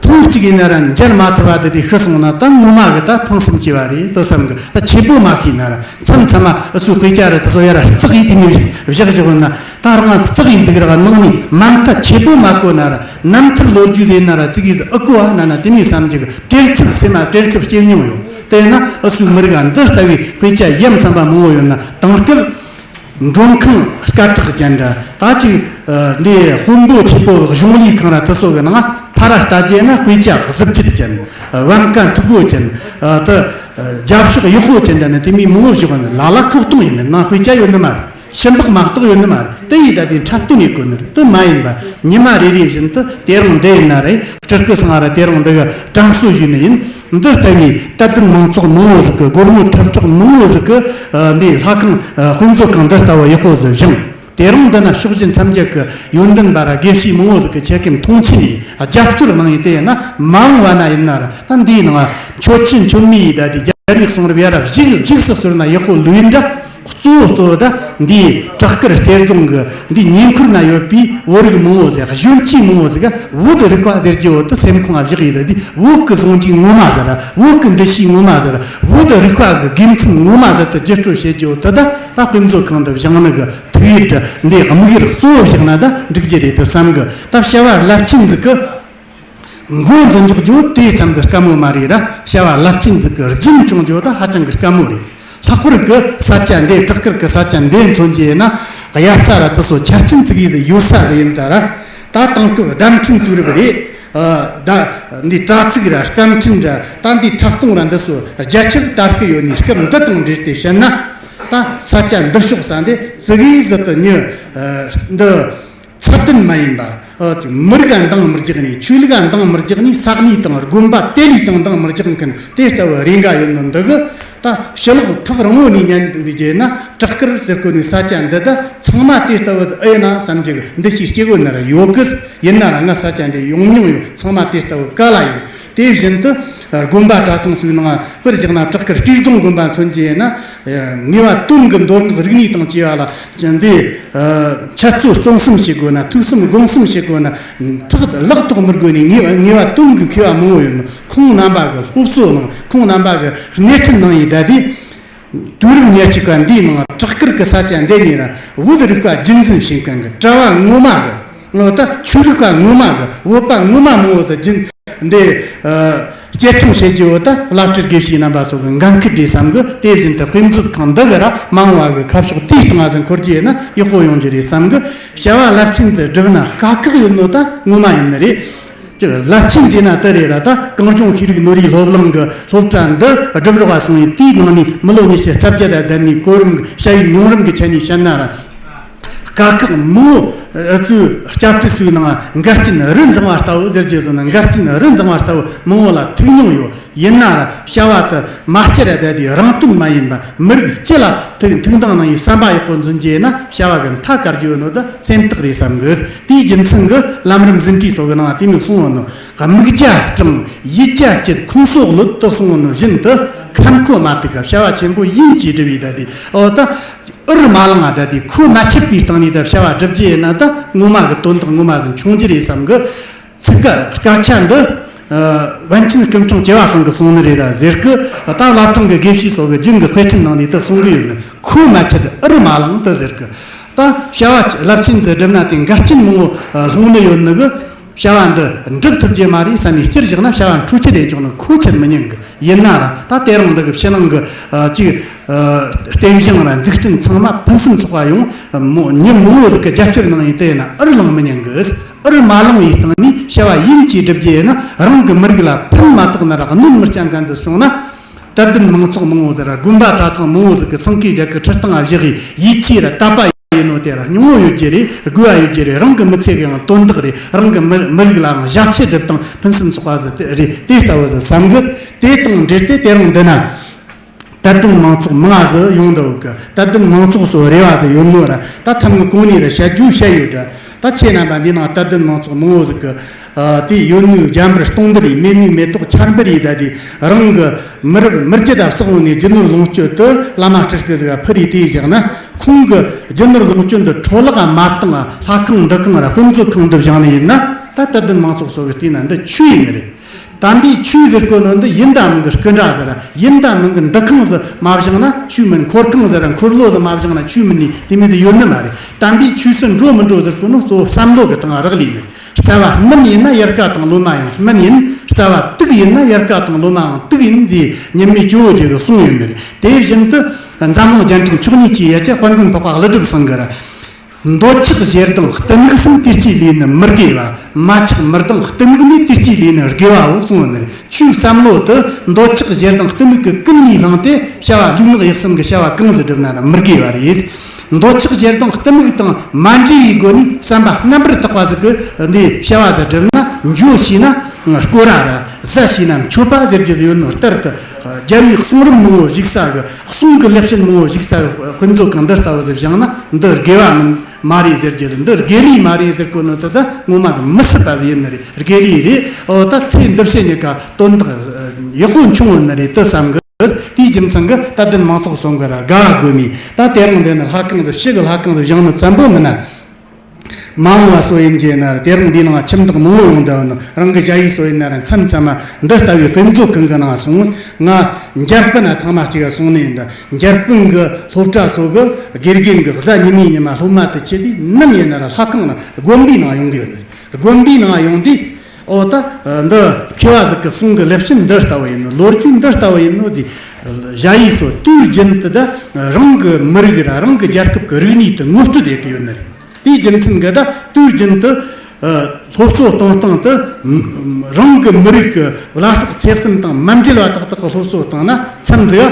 ཐེངས་གཅིག་ཡིན་ན་ར་མཇལ་མ་ཐུབ་པ་དེ་དེ་ཤི་སོང་ན་ད་ངོ་མ་གི་ད་ཕངས་སེམས་སྐྱེ་བ་རེད་དུ་བསམ་གི། ད་ཆེ་པོ་མ་ཤེས་ན་ར་མཚམས་མཚམས་མ་ཨུ་ཚོའི་དཔེ་ཆ་ར་དེ་ཚོ་ཡ་ར་རྩག་ཡིས་དེ་ནས་བཞག་བཞག་ཡོད་ན་ད་རང་རྩག་ཡིས་འདུག་ར་ནང་ནས་མ་མཐའ་ཆེ་པོ་མ་གོ་ན་ར། རྣམ་ཐར་ལོ་རྒྱུས་ཟེར་ན་ར་ཙི་གེ་ཟིག་ཨི་གོ་བ་ན་ན་དེ་མོ་བསམ་རྒྱུ་གི་བྲེལ་འཚུབ་སེམས་མ་བྲེལ་འཚུབ་སྐྱེ་མྱོང་ཡོད། དེས་ན་ཨུ་ཚོའི་མི་རིགས་འདི་ལྟ་བུའི་དཔེ་ཆ་ཡ་མཚན་པ་མང་བོ་ཡོད་ན་དེང་སྐབས་མགྲོན་ཁང་སྐད་གྲགས་ཅན་འདྲ་ད་ཅིག་འདི་དཔོན་པོ་ཆེ་པོ་གཞུང་ལས་ཁང་ར་དེ་ཚོ་གི་ནང་ཕ་ར་ལྟ་རྒྱུ་ན་དཔེ་ཆ་གཟི་བརྗིད་ཅན། བམ་ཀ་མཐུག་པོ་ཅན། ད་རྒྱབ་ཕྱོགས་ཡག་པོ་ཅན་འདྲ་ནི་དེ་མོ་མང་བོ་ཞིག་ཡོད་ནི་ལ་ལ་ཁོག་སྟོང་ཡིན་ནི་ནང་དཔེ་ཆ་ཡོད་ནི་མ་རེད། ཞིམ་པགས་མ་གཏོགས་ཡོད་ནི་མ་རེད། དེ་ཡིས་ད་དེ་འཁྲབ་སྟོན་ཡེད་དགོས་ནི་རེད། དེ་མ་ཡིན་པ་ཉི་མ་རེ་རེ་བཞིན་དུ་དེ་རིང་འདི་ཡིན་ན་རེད། སྤྲུལ་སྐུ་སང་ར་དེ་རིང་འདི་གི་དྲན་གསོ་ཞུས་ནི་ཡིན། འདི་ལྟ་བུའི་དད་ལྡན་མང་ཚོགས་མང་བོ་ཟིག་གི་སྒོར་མོ་ཁྲི་ཕྲག་མང་བོ་ཟིག་གི་འདི་ལྷ་ཁང་དཔེ་མཛོད་ཁང་འདི་ལྟ་བུ་ཡག་པོ་ཟིག་བཞེངས། དེ་རིང་འདི་ན་ཕྱོགས་བཞི་མཚམས་བརྒྱད་ཀྱི་ཡོན་ཏན་པ་ར་དགེ་བཤེས་མང་བོ་ཟིག་གི་ཆེད་ཁེམ་མཐོང་ཆེན་ནས་རྒྱབ་སྐྱོར་གནང་ཡིན། དེ་ཡིན་ན་མ་འོངས་བ་ན་ཡིན་ན་ར་ད་འདིའི་ནང་མཆོད་ཆེན་མཆོད་མེ་ཡིས་ད་དེ་རྒྱལ་བའི་གསུང་རབ་ཡ་རབས་བཞུགས་བཞུགས་སུ་གསོལ་ན་ཡག་པོ་ལོས་ཡིན་འདྲ། གཙོ་བོ་གཙོ་བོ་ད་འདིའི་བྲག་དཀར་གཏེར་རྫོང་གི་འདིའི་ཉེ་འཁོར་ན་ཡོད་པའི་བོད་རིགས་མང་བོ་ཟེར་གཞོན་སྐྱེས་མང་བོ་ཟིག་ག་བོད་རིག་པ་ཟེར་གྱི་བོད་དུ་སེམས་ཁོང་ང་བཞག་ཡོད། ད་འདི་བོད་ཀྱི་གཟུངས་ཀྱི་ངོ་མ་ཟེར་ར་བོད་ཀྱི་འདུ་ཤེས་ངོ་མ་ཟེར་ར་བོད་རིག་པ་གི་དགེ་མཚན་ངོ་མ་ཟེར་དུ་བརྒྱུད་སྤྲོད་བྱེད་ཀྱི་བོད་དུ་ད་ད་དཔེ་མཛོད་ཁང་དུ་བཞེངས་ནི་གི་ཐུགས་ཡིད་འདི་དམིགས་ཡུལ་གཙོ་བོ་བཞག་ན་ད་འགྲིག་རྒྱུ་རེད་དུ་བསམ་གི། ད་བྱ་བ་རླབས་ཆེན་ཟིག་གི་མགོ་འཛིན་འཇོག་རྒྱུ་དེ་ཙམ་གྱི་དཀའ་མོ་མ་རེད་ར། བྱ་བ་རླབས་ཆེན་ཟིག་གི་རྒྱུན་སྐྱོང་རྒྱུ་ད་ཧ་ཅང་གི་དཀའ་མོ་རེད། ལྷག་པར་གི་ས་ཆ་འདི་བྲག་དཀར་གི་ས་ཆ་འདི་མཚོན་གྱི་ཡིན་ན་དབྱར་རྩྭ་ར་དེ་ཚོ་ཆར་ཆེན་ཙིག་གེ་ཟིག་ཡོད་ས་ཟིག་ཡིན་ད་ར། ད་དེང་སྐབས་བརྡ་འཕྲིན་དུས་རབས་རེད། ཨ། ད་འདི་དྲ་ཚིགས་ར་སྐར་འཕྲིན་ར་ད་འདི་ཐད་གཏོང་ར་འདི་ཚོ་རྒྱ་ཁྱབ་དར་གི་ཡོད་ནི་སྐབས་འདི་དང་འབྲེལ་ཏེ་བཤད་ན། ད་ས་ཆ་འདི་ཕྱོགས་ས་འདི་ཙིག་གེ་ཟིག་ཏུ་ཉི་འདི། ཚད་ལྡན་མ་ཡིན་པ། ཨ། ཅིག་མི་རིགས་འདང་མི་རྒྱག་ནས་ཆོས་ལུགས་འདང་མི་རྒྱག་ནས་ས་གནས་དང་དགོན་པ་དེ་ལས་ཀྱང་འདང་མི་རྒྱག་མཁན་དེ་ལྟ་བུ་རེ་འགའ་ཡོད་ནོ་འདི་གི་ད་ཕྱི་ལོགས་ཐག་རིང་བོ་ནས་ཉན་འདུག་རྒྱུ་ན་བྲག་དཀར་ཟེར་གོ་ནས་ས་ཆ་འདི་ད་ཚང་མ་དེ་ལྟ་བུ་ཨེ་ན་བསམ་གྱི་འདུ་ཤེས་སྐྱེ་གོ་ན་ར་ཡོད་གི། ཡིན་ན་ར་ང་ས་ཆ་འདི་ཡོང་མྱོང་ཡོད། ཚང་མ་དེ་ལྟ་བུ་ག་ལ་ཡིན། དེ་བཞིན་དུ་དགོན་པ་གྲྭ་ཚང་སོགས་ནང་དཔེར་བཞག་ན་བྲག་དཀར་སྤྲེལ་རྫོང་དགོན་པ་མཚོན་གྱི་ཡིན་ན། ངེས་པ་དོན་གྱི་མདོ་སྔགས་རིག་གནས་དང་བཅས་པ་ལ་འདི། འཆད་རྩོད་རྩོམ་གསུམ་བྱེད་དགོས་ན། ཐོས་བསམ་སྒོམ་གསུམ་བྱེད་དགོས་ན། ཐག་ལག་ཐོག་མི་དགོས་ནས་ངེས་པ་ངེས་པ་དོན་གྱི་མཁས་པ་མང་བོ་ཡོད་ནོ། ཁོང་རྣམ་པ་གི་སློབ་གསོ་གནང་། ཁོང་རྣམ་པ་གི་སྣེ་ཁྲིད་གནང་ཡིན། ད་དེ་དུས་རབས་ཉེར་གཅིག་པ་འདིའི་ནང་བྲག་དཀར་གི་ས་ཆ་འདི་ནས་ར་བོད་རིག་པ་རྒྱུན་འཛིན་བྱེད་མཁན་གི་གྲྭ་བ་ངོ་མ་གི། ངོ་ད་ཆོས་ལུགས་པ་ངོ་མ་གི་བོད་པ་ངོ་མ་མང་བོ་ཟིག་རྒྱུན་འདི། ཨ། སྐྱེད་སྲིང་བྱེད་རྒྱུ་བོ་ད་བླ་སྤྲུལ་དགེ་བཤེས་རྣམ་པ་སོགས་ཀྱི་འགན་འཁུར་རེད་བསམ་གི། དེ་བཞིན་དུ་དཔེ་མཛོད་ཁང་འདི་གི་ར་མ་འོངས་པ་གི་ཁ་ཕྱོགས་དེའི་སྟེང་ང་ཟིག་འཁོར་རྒྱུ་ཡིན་ན་ཡག་པོ་ཡོང་རྒྱུ་རེད་བསམ་གི། བྱ་བ་རླབས་ཆེན་ཟིག་བསྒྲུབས་ན་དཀའ་ཁག་ཡོད་ནོ་ད་ངོ་མ་ཡིན་ནི་རེད། ཅིག་རླབས་ཆེན་ཟེར་ན་དེ་རེད་ར། ད་གངས་ལྗོངས་ཤེས་རིག་ནོར་བུའི་སློབ་གླིང་གི་སློབ་གྲྭ་འདི་སྒྲུབ་རོགས་གསུངས་ཡིན། དེའི་ནང་ནས་མི་ལོ་ཉི་ཤུ་རྩ་བརྒྱད་ལ་བསྡད་ནས་གོ་རིམ་གྱི་བྱ་བའི་མྱོང་རིམ་གྱི་ཆ་ནས་བཤད་ན་ར། དཀའ་ཁག་མང་བོ་ཨ་ཚོའི་སྐྱབས་བཅོལ་སུའི་ནང་འགལ་རྐྱེན་རི་འཛིང་བ་ལྟ་བུ་ཟེར་རྒྱུ་བཟོ་ན། འགལ་རྐྱེན་རི་འཛིང་བ་ལྟ་བུ་མང་བོ་ལ་ཐུག་མྱོང་ཡོད། ཡིན་ན་ར་བྱ་བ་དེ་མ་བསྐྱུར་ར་བསྡད་དེ་རང་དོན་མ་ཡིན་པ། མི་རིགས་སྤྱི་ལ་ཐུག་ཐུག་འདང་གནང་བའི་བསམ་པ་ཡག་པོ་འཛིན་རྒྱུ་ཡིན་ན་བྱ་བ་གི་མཐའ་བཀར་རྒྱུ་ཡོད་ནོ་ད་སེམས་ཐག་རེད་བསམ་གི། དེའི་རྒྱུ་མཚན་གྱིས་ལམ་རིམ་ཟིན་བྲིས་སོགས་ཀྱི་ནང་དེ་མོ་གསུངས་ཡོད་ནོ། དམིགས་རྒྱ་སྐྲང་ཡིད་ཀྱི་བསྐྱེད་ཁོང་སྲོག་བློད་དུ་གསུངས་ཡོད་ནོ་བཞིན་དུ། ཁམས་ཁོ་མ་ཐུག་ག་བྱ་བ་ཆེན་པོ་ཡིན་གྱིས་བསྒྲུབས་པའི་ད་དེ་ཨོ་ད་འུར་མ་ལངས་ང་ད་དེ་ཁོ་མ་ཆད་པའི་སྟེང་ནས་ད་བྱ་བ་བསྒྲུབ་རྒྱུ་ཡིན་ན་ད་ངོ་མ་གི་དོན་དག་ངོ་མ་ཟིན་འཁྱོངས་རྒྱུ་རེད་བསམ་གི། ཚིག་ཀ་སྐད་ཆ་འདི། ཨ་པཎ་ཆེན་སྐུ་ཕྲེང་བཅུ་བ་ཚང་གི་གསུང་ནི་རེད་ར་ཟེར་གི། ད་བླ་བྲང་གི་དགེ་བཤེས་སོགས་ཀྱི་རྒྱུན་གྱི་དཔེ་ཁྲིད་ནང་ནས་ད་གསུང་གི་ཡོད་ནི། ཁོ་མ་ཆད་འུར་མ་ལངས་ད་ཟེར་གི། ད་བྱ་བ་རླབས་ཆེན་ཟིག་བསྒྲུབ་ན་དེ་འགལ་རྐྱེན་མང་བོ་ཨ་སློང་ནི་ཡོད་ནི་གི། བྱ་བ་འདི་འགྲུབ་ཐུབ་རྒྱུ་མ་རེད་བསམ་ནས་སྤྱིར་བཞག་ན་བྱ་བ་འཕྲོ་ཆད་དེ་འཇོག་ནི་ཁོ་ཆད་མི་ཉན་གི། ཡིན་ན་ར་ད་དེ་རིང་འདི་གི་ཕྱི་ནང་གི་ཨ་ཅིག་ཨ་རྟེན་བཞེངས་ར་འཛུགས་སྐྲུན་ཚང་མ་ཕུན་སུམ་ཚོགས་པ་ཡོང་། མོ་ཉིན་མང་བོ་ཟིག་གི་རྒྱབ་སྐྱོར་གནང་ཡིན། དེ་ཡིན་ན་འུར་ལངས་མི་ཉན་གི། འུར་མ་ལངས་པའི་སྟེང་ནས་བྱ་བ་ཡིན་གྱིས་བསྒྲུབ་རྒྱུ་ཡིན་ན། རང་གི་མི་རིགས་ལ་ཕན་མ་ཐོགས་ན་ར་གནོད་མི་རྐྱང་ག་འཛི་བྱུང་ན། དད་ལྡན་མང་ཚོགས་མང་བོ་ཟིག་ར་དགོན་པ་གྲྭ་ཚང་མང་བོ་ཟིག་གི་སེང་གེ་རྒྱལ་གི་ཁྲི་སྟེང་ང་བཞག་གི་ཡིད་ཆེས་ར་དད་པ་ཡིན་ནོ་དེ་ར་སྙིང་བོ་ཡོད་རྒྱུ་རེད། དགོས་པ་ཡོད་རྒྱུ་རེད། རང་གི་མི་ཚེ་གི་ཡང་དོན་དག་རེད། རང་གི་མི་མི་རིགས་ལའང་ཞབས་ཕྱི་སྒྲུབ་སྟངས་ཕུན་སུམ་ཚོགས་པ་ཟིག་དེ་རེད། དེ་ལྟ་བུ་ཟིག་བསམ་གི། དེ་དང་འབྲེལ་ཏེ་དེ་རིང་འདི་ན། དད་ལྡན་མང་ཚོགས་མང་ང་ཟིག་ཡོང་འདུག་གི། དད་ལྡན་མང་ཚོགས་སུ་རེ་བ་ཟིག་ཡོད་ནོ་ར། ད་ཐམ་གི་གོང་ནས་ར་བཤད་རྒྱུ་བཤད་ཡོད་འདྲ། ད་ཁྱེད་རྣམ་པ་འདི་ནང་དད་ལྡན་མང་ཚོགས་མང་བོ་ཟིག་གི། ཨ་དེ་ཡོད་ནོ་རྒྱ་འབུར་སྟོང་འབུར་ཡིན། མེད་ནོ་མེ་ཏོག་ཆར་འབུར་ཡིན། ད་དེ་རང་གི་མི་རབས་མི་རྒྱུད་ད་བསགས་ནས་རྒྱུ་ནོར་ལོངས་སྤྱོད་དུ་བླ་མ་སྤྲུལ་སྐུ་ཟིག་ཕུལ་རེ་དེ་བཞག་ན། ཁོང་གི་རྒྱུ་ནོར་ལོངས་སྤྱོད་འདི་འཕྲོ་བརླག་མ་བཏང་ང་ལྷ་ཁང་འདུ་ཁང་ར་དཔེ་མཛོད་ཁང་འདི་བཞེངས་ནི་ཡིན་ན། ད་དད་ལྡན་མང་ཚོགས་སོགས་ཀྱི་བལྟས་ན་འདི་ཆོས་ཡིན་ནི་རེད། དམ་པའི་ཆོས་ཟེར་གོ་ནོ་འདི་ཡིན་དང་མིན་གྱི་སྐུ་འདྲ་ཟེར་ར། ཡིན་དང་མིན་གྱི་འདུ་ཁང་ཟིག་མ་བཞེངས་ན་ཆོས་མིན། འཁོར་ཁང་ཟེར་ར་འཁོར་ལོ་ཟིག་མ་བཞེངས་ན་ཆོས་མིན་ནི་དེ་མིན་དུ་ཡོད་ནི་མ་རེད། དམ་པའི་ཆོས་སུ་འགྲོ་མི་འགྲོ་ཟེར་གོ་ནོ་གཙོ་བོ་བསམ་བློ་གི་སྟེང་རག་ལས་ནི། རྩ་བ་སྨན་ཡིན་ན་ཡལ་ག་དང་ལོ་མ་ཡང་སྨན་ཡིན། རྩ་བ་དུག་ཡིན་ན་ཡལ་ག་དང་ལོ་མའང་དུག་ཡིན་ཟེར་ཉི་མའི་ཇོ་བོ་རྗེ་གི་གསུང་ཡོད་ནི་རེད། དེ་བཞིན་དུ་འཛམ་གླིང་རྒྱལ་ཕྲན་མཆོག་གཉིས་ཀྱི་ཡ་གྱལ་དཔལ་མགོན་འཕགས་པ་ཀླུ་སྒྲུབ་ཚང་གིས་ར། འདོད་ཆགས་ཞེ་སྡང་གཏི་མུག་གསུམ། དུས་གཅིག་ལས་ནི་མི་དགེ་བ། མ་ཆགས་མི་སྡང་གཏི་མུག་ནི། དུས་གཅིག་ལས་ནི་དགེ་བའོ་གསུངས་ནི། ཆོས་བསམ་བློ་དེ་འདོད་ཆགས་ཞེ་སྡང་གཏི་མུག་གི་ཀུན་ནས་བསླངས་ཏེ་བྱ་བ་ལུས་ངག་ཡིད་གསུམ་གྱི་བྱ་བ་གང་ཟིག་བསྒྲུབས་ན་ནི་མི་དགེ་བ་རེད། འདོད་ཆགས་ཞེ་སྡང་གཏི་མུག་དང་མ་འདྲེས་པའི་སྒོ་ནས་བསམ་པ་རྣམ་པར་དག་པ་ཟིག་གི་འདི་བྱ་བ་ཟིག་བསྒྲུབས་ན། འགྱོ་ཤེས་ན་སྐོར་ར་ར། ཟ་ཤེས་ན་མཆོད་པ་ཟེར་རྒྱུ་ཡོད་ནོ་ལྟར་དུ། རྒྱལ་བའི་གསུང་རབ་མང་བོ་བཞུགས་ས་གི། གསུང་གི་ལེགས་བཤད་མང་བོ་བཞུགས་ས་གི་དཔེ་མཛོད་ཁང་འདི་ལྟ་བུ་ཟིག་བཞེངས་ན་འདི་དགེ་བ་མིན། མ་རེད་ཟེར་རྒྱུ་རེད། འདི་དགེ་ལས་མ་རེད་ཟེར་གོ་ནོ་དེ་ད་ངོ་མ་གི་མི་སྲིད་པ་ཟིག་ཡིན་ནི་རེད། དགེ་ལས་རེད། འོ་ད་ཚེ་འདི་ཕྱི་གཉིས་ཀ་དོན་དག་ཡག་པོ་འཁྱོངས་ཡོད་ནི་རེད་དུ་བསམ་གི། དེའི་རྒྱུ་མཚན་གི་དད་ལྡན་མང་ཚོགས་གསུམ་གི་ར་དགའ་བ་དགོས་ནི། ད་དེ་རིང་འདི་ནི་ལྷ་ཁང་ཟིག་ཕྱི་གི་ལྷ་ཁང་ཟིག་བཞེངས་ནི་ཙམ་པོ་མིན་ན། མ་འོངས་པ་སོ་ཡིན་གྱི་ན་ར་དེ་རིང་འདིའི་ནང་ཁྱིམ་བདག་མང་བོ་ཡོང་བསྡད་ནོ། རང་གི་ཞ་ཡི་སོ་ཡིན་ན་ར་མཚམས་མཚམས་མ་འདི་ལྟ་བུའི་དཔེ་མཛོད་ཁང་གི་ནང་སོང་། ང་འཇར་པན་ན་ཐེངས་མ་གཅིག་ག་སོང་ནི་ཡིན་ད། འཇར་པན་གི་སློབ་གྲྭ་སོ་གི་དགེ་རྒན་གི་གཟའ་ཉི་མའི་ཉི་མ་སློབ་མ་དེ་ཁྱེར་དུས་ནམ་ཡིན་ན་ར་ལྷ་ཁང་ན་དགོན་པའི་ནང་ཡོང་གི་ཡོད་ནི། དགོན་པའི་ནང་ཡོང་དུས་ཨོ་ད་འདི་མཁས་པ་ཟིག་གི་གསུང་གི་ལེགས་བཤད་འདི་ལྟ་བུ་ཡིན་ནོ། ལོ་རྒྱུས་འདི་ལྟ་བུ་ཡིན་ནོ་ཟེར། ཞ་ཡི་སོ་དུས་རྒྱུན་དུ་ད་རང་གི་མི་རིགས་ར་རང་གི་རྒྱལ་ཁབ་ཀྱི་རིག་གནས་དེ་ངོ་སྤྲོད་བྱེད་ཀྱི་ཡོད་ནི། དེའི་རྒྱུ་མཚན་གྱིས་ད་དུས་རྒྱུན་དུ་ཨ་སློབ་གསོ་གཏོང་སྟངས་དེ་རང་གི་མི་རིགས་ཀྱི་བླ་སྲོག་ཚེ་གསུམ་དང་མ་འབྲེལ་བ་ཏག་ཏག་གི་སློབ་གསོ་བཏང་ན་མཚམས་ཟིག་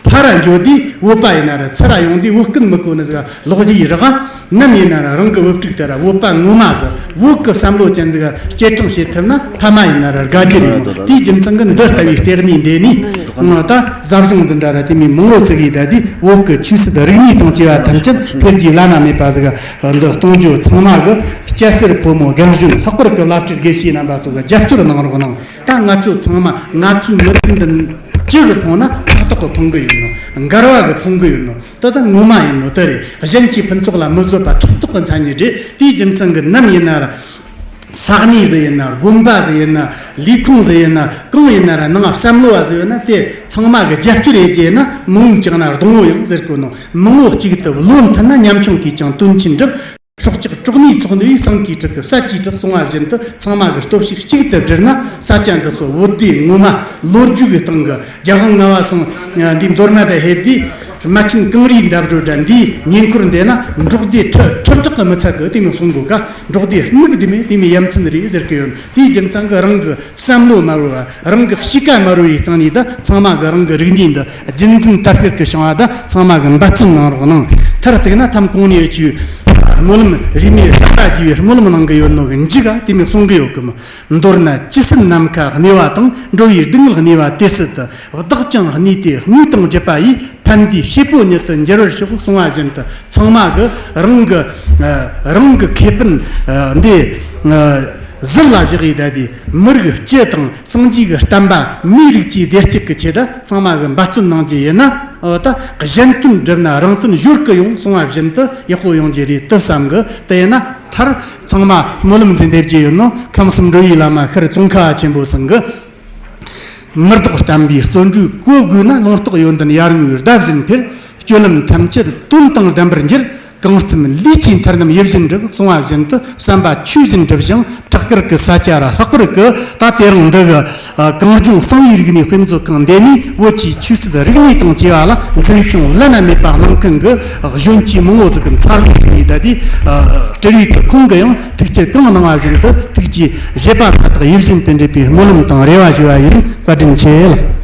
ཕར་ར་འགྱོ་དུས་བོད་པ་ཡིན་ན་ར་ཚུར་ར་ཡོང་དུས་བོད་སྐད་མི་གོ་ནི་ཟིག་ལོག་རྒྱུ་ཡི་རག་ནམ་ཡིན་ན་ར་རང་གི་བུ་ཕྲུག་དེ་ར་བོད་པ་ངོ་མ་ཟིག་བོད་ཀྱི་བསམ་བློ་ཅན་ཟིག་སྐྱེད་སྲིང་བྱེད་ཐུབ་ན་ཕ་མ་ཡིན་ན་ར་དགའ་རྒྱུ་རེད་མོ། དེའི་རྒྱུ་མཚན་གྱིས་འདི་ལྟ་བུའི་ལྟེ་གནས་འདི་ནས་ད་ཟབ་སྦྱོང་ཟིག་འདྲ་ར་དེ་མིན་མང་བོ་བཙུགས་ཡི་ད་དུས་བོད་ཀྱི་ཆོས་སྲིད་རིག་གནས་དང་བཅས་པ་ཐམས་ཅད་འཕེལ་རྒྱས་བླ་ན་མེད་པ་ཟིག་འདི་གཏོང་རྒྱུ་ཚང་མ་གི་སྐྱ་སེར་ཕོ་མོ་རྒན་གཞོན་ལྷག་པར་གྱི་བླ་སྤྲུལ་དགེ་བཤེས་རྣམ་པ་ཚོ་གི་རྒྱབ་སྐྱོར་གནང་རོགས་གནང་། ད་ང་ཚོ་ཚང་མ་ང་ཚོའི་མི་རིགས་འདི་སྤྱི་གི་ཕུང་ན་ཕྲག་དོག་གི་ཕུང་གི་ཡོད་ནོ། འགལ་བ་གི་ཕུང་གི་ཡོད་ནོ། ད་ལྟ་ངོ་མ་ཡིན་ནོ་དེ་རེད། གཞན་གྱི་ཕུན་ཚོགས་ལ་མི་བཟོད་པ་ཕྲག་དོག་གི་མཚན་ཉིད་རེད། དེའི་རྒྱུ་མཚན་གྱིས་ནམ་ཡིན་ན་ར་ས་གནས་ཟིག་ཡིན་ན་དགོན་པ་ཟིག་ཡིན་ན་ལས་ཁུངས་ཟིག་ཡིན་ན་གང་ཡིན་ན་ར་ནང་བསམ་བློ་བ་ཟིག་ཡོད་ན་དེ་ཚང་མ་གི་རྒྱབ་སྐྱོར་ཡེད་རྒྱུ་ཡིན་ན་མང་བོས་བཅངས་ན་སྡོང་བོ་ཡང་ཟེར་གོ་ནོ། མང་བོ་གཅིག་ཏུ་བློ་མཐུན་ན་ཉམ་ཆུང་གིས་ཀྱང་དོན་ཆེན་འགྲུབ། སྲོག་ཆགས་གྲོག་མའི་ཚོགས་འདུ་ཡིས་བསང་གིས་དྲུག་གི་ས་གིས་དྲུག་གསུང་བ་བཞིན་དུ་ཚང་མ་གི་སྟོབས་ཤུགས་གཅིག་ཏུ་བསྒྲིལ་ན་ས་ཆ་འདི་ཚོ་བོད་སྡེ་ངོ་མ་ལོ་རྒྱུས་ཀྱི་སྟེང་གི་རྒྱལ་དབང་ལྔ་པ་སང་འདི་མདོ་སྨད་དུ་ཕེབས་དུས་རྨ་ཆེན་གངས་རིའི་འདབས་རོལ་དྲ་འདིའི་ཉེ་འཁོར་འདི་ན་འབྲོག་སྡེ་ཁྲི་ཁྲི་ཕྲག་ གི་མི་ཚད་གི་དེ་མོ་གསུང་གོ་ག་འབྲོག་སྡེ་སྨུག་དེ་མོ་དེ་མོ་ཡ་མཚན་རེད་ཟེར་གི་ཡོད། དེའི་རྒྱུ་མཚན་གི་རང་གི་བསམ་བློ་དམའ་བོ་རང་གི་གཤིས་ཀ་དམའ་བོའི་སྟེང་ནས་ད་ཚང་མ་གི་རང་གི་རིག་གནས་འདི་རྒྱུན་འཛིན་དར་སྤེལ་གི་བྱུང་བ་ད་ཚང་མ་གི་འབད་བརྩོན་གནང་རོགས་གནང་། མཐར་གཏུགས་ན་ཐམ་གོང་ནས་ཡོད་ཀྱི་སྨོན་ལམ་རིས་མེད་རྟག་པ་བརྗེ་བའི་སྨོན་ལམ་གནང་གི་ཡོད་ནོ་གི་འཇིག་ག་དེ་མོ་གསུང་གི་ཡོད་གི་མོ། མདོར་ན་ཇི་སྲིད་ནམ་མཁའ་གནས་པ་དང་། འགྲོ་བའི་སྡུག་བསྔལ་གནས་པ་དེ་སྲིད་དུ། བདག་ཀྱང་གནས་དེ་དངོས་དང་བརྒྱུད་པ་ཡིས། ཕན་བདེའི་བྱེད་པོ་ཉིད་དུ་འགྱུར་བར་ཤོག་གསུང་བ་བཞིན་དུ་ཚང་མ་གི་རང་གི་རང་གི་ཁེ་ཕན་འདི་ཟུར་ལ་བཞག་ཡི་ད་དེ་མི་རིགས་སྤྱི་དང་སངས་རྒྱས་ཀྱི་བསྟན་པ་མིའི་རིགས་ཀྱི་བདེ་སྐྱིད་ཀྱི་ཆེད་དུ་ཚང་མ་གི་འབད་བརྩོན་གནང་རྒྱུ་ཡིན་ན། འོ་ད་གཞན་དོན་སྒྲུབ་ན་རང་དོན་གཞོལ་གི་ཡོང་གསུང་བ་བཞིན་དུ་ཡག་པོ་ཡོང་རྒྱུ་རེད་དུ་བསམ་གི། དེ་ཡིན་ན་མཐར་ཚང་མ་སྨོན་ལམ་ཟིན་འདེབས་ཀྱི་ཡོད་ནོ། ཁམས་གསུམ་འགྲོ་བའི་བླ་མ་ཤར་ཙོང་ཁ་ཆེན་པོ་ཚང་གི། མི་ལྡོག་བསྟན་པའི་བརྩོན་འགྲུས་གོ་བསྒོས་ན། ལུང་རྟོགས་ཡོན་ཏན་ཡར་ངོའི་ཟླ་བཞིན་འཕེལ། སྤྱོད་ལམ་ཐམས་ཅད་དོན་དང་ལྡན་པར་འགྱུར། གང་བརྩམས་ལས་ཀྱི་མཐར་རྣམས་ཡིད་བཞིན་འགྲུབ། གསུང་བ་བཞིན་དུ་བསམ་པ་ཆོས་བཞིན་འགྲུབ་ཞིང་བྲག་དཀར་གྱི་ས་ཆ་ར་ལྷག་པར་གྱི་ད་དེ་རིང་འདི་གི་གངས་ལྗོངས་གསང་བའི་རིག་གནས་དཔེ་མཛོད་ཁང་འདི་ནས་བོད་ཀྱི་ཆོས་སྲིད་རིག་གནས་དང་བཅས་པ་ལ་འཛིན་སྐྱོང་བླ་ན་མེད་པ་གནང་མཁན་གྱི་གཞོན་སྐྱེས་མང་བོ་ཟིག་གི་འཚར་ལོངས་བྱུང་ཡོད་ད་དེ། སྤྲུལ་བའི་ཁོང་གིས་ཡང་ཐུགས་རྗེ་གང་གནང་བ་བཞིན་དུ་ཐུགས་རྗེ་བཞེད་པ་མཐའ་དག་ཡིད་བཞིན་དུ་འགྲུབ་པའི་སྨོན་ལམ་དང་རེ་བ་ཞུ་བ་ཡིན། བཀའ་དྲིན་ཆེ་ལགས།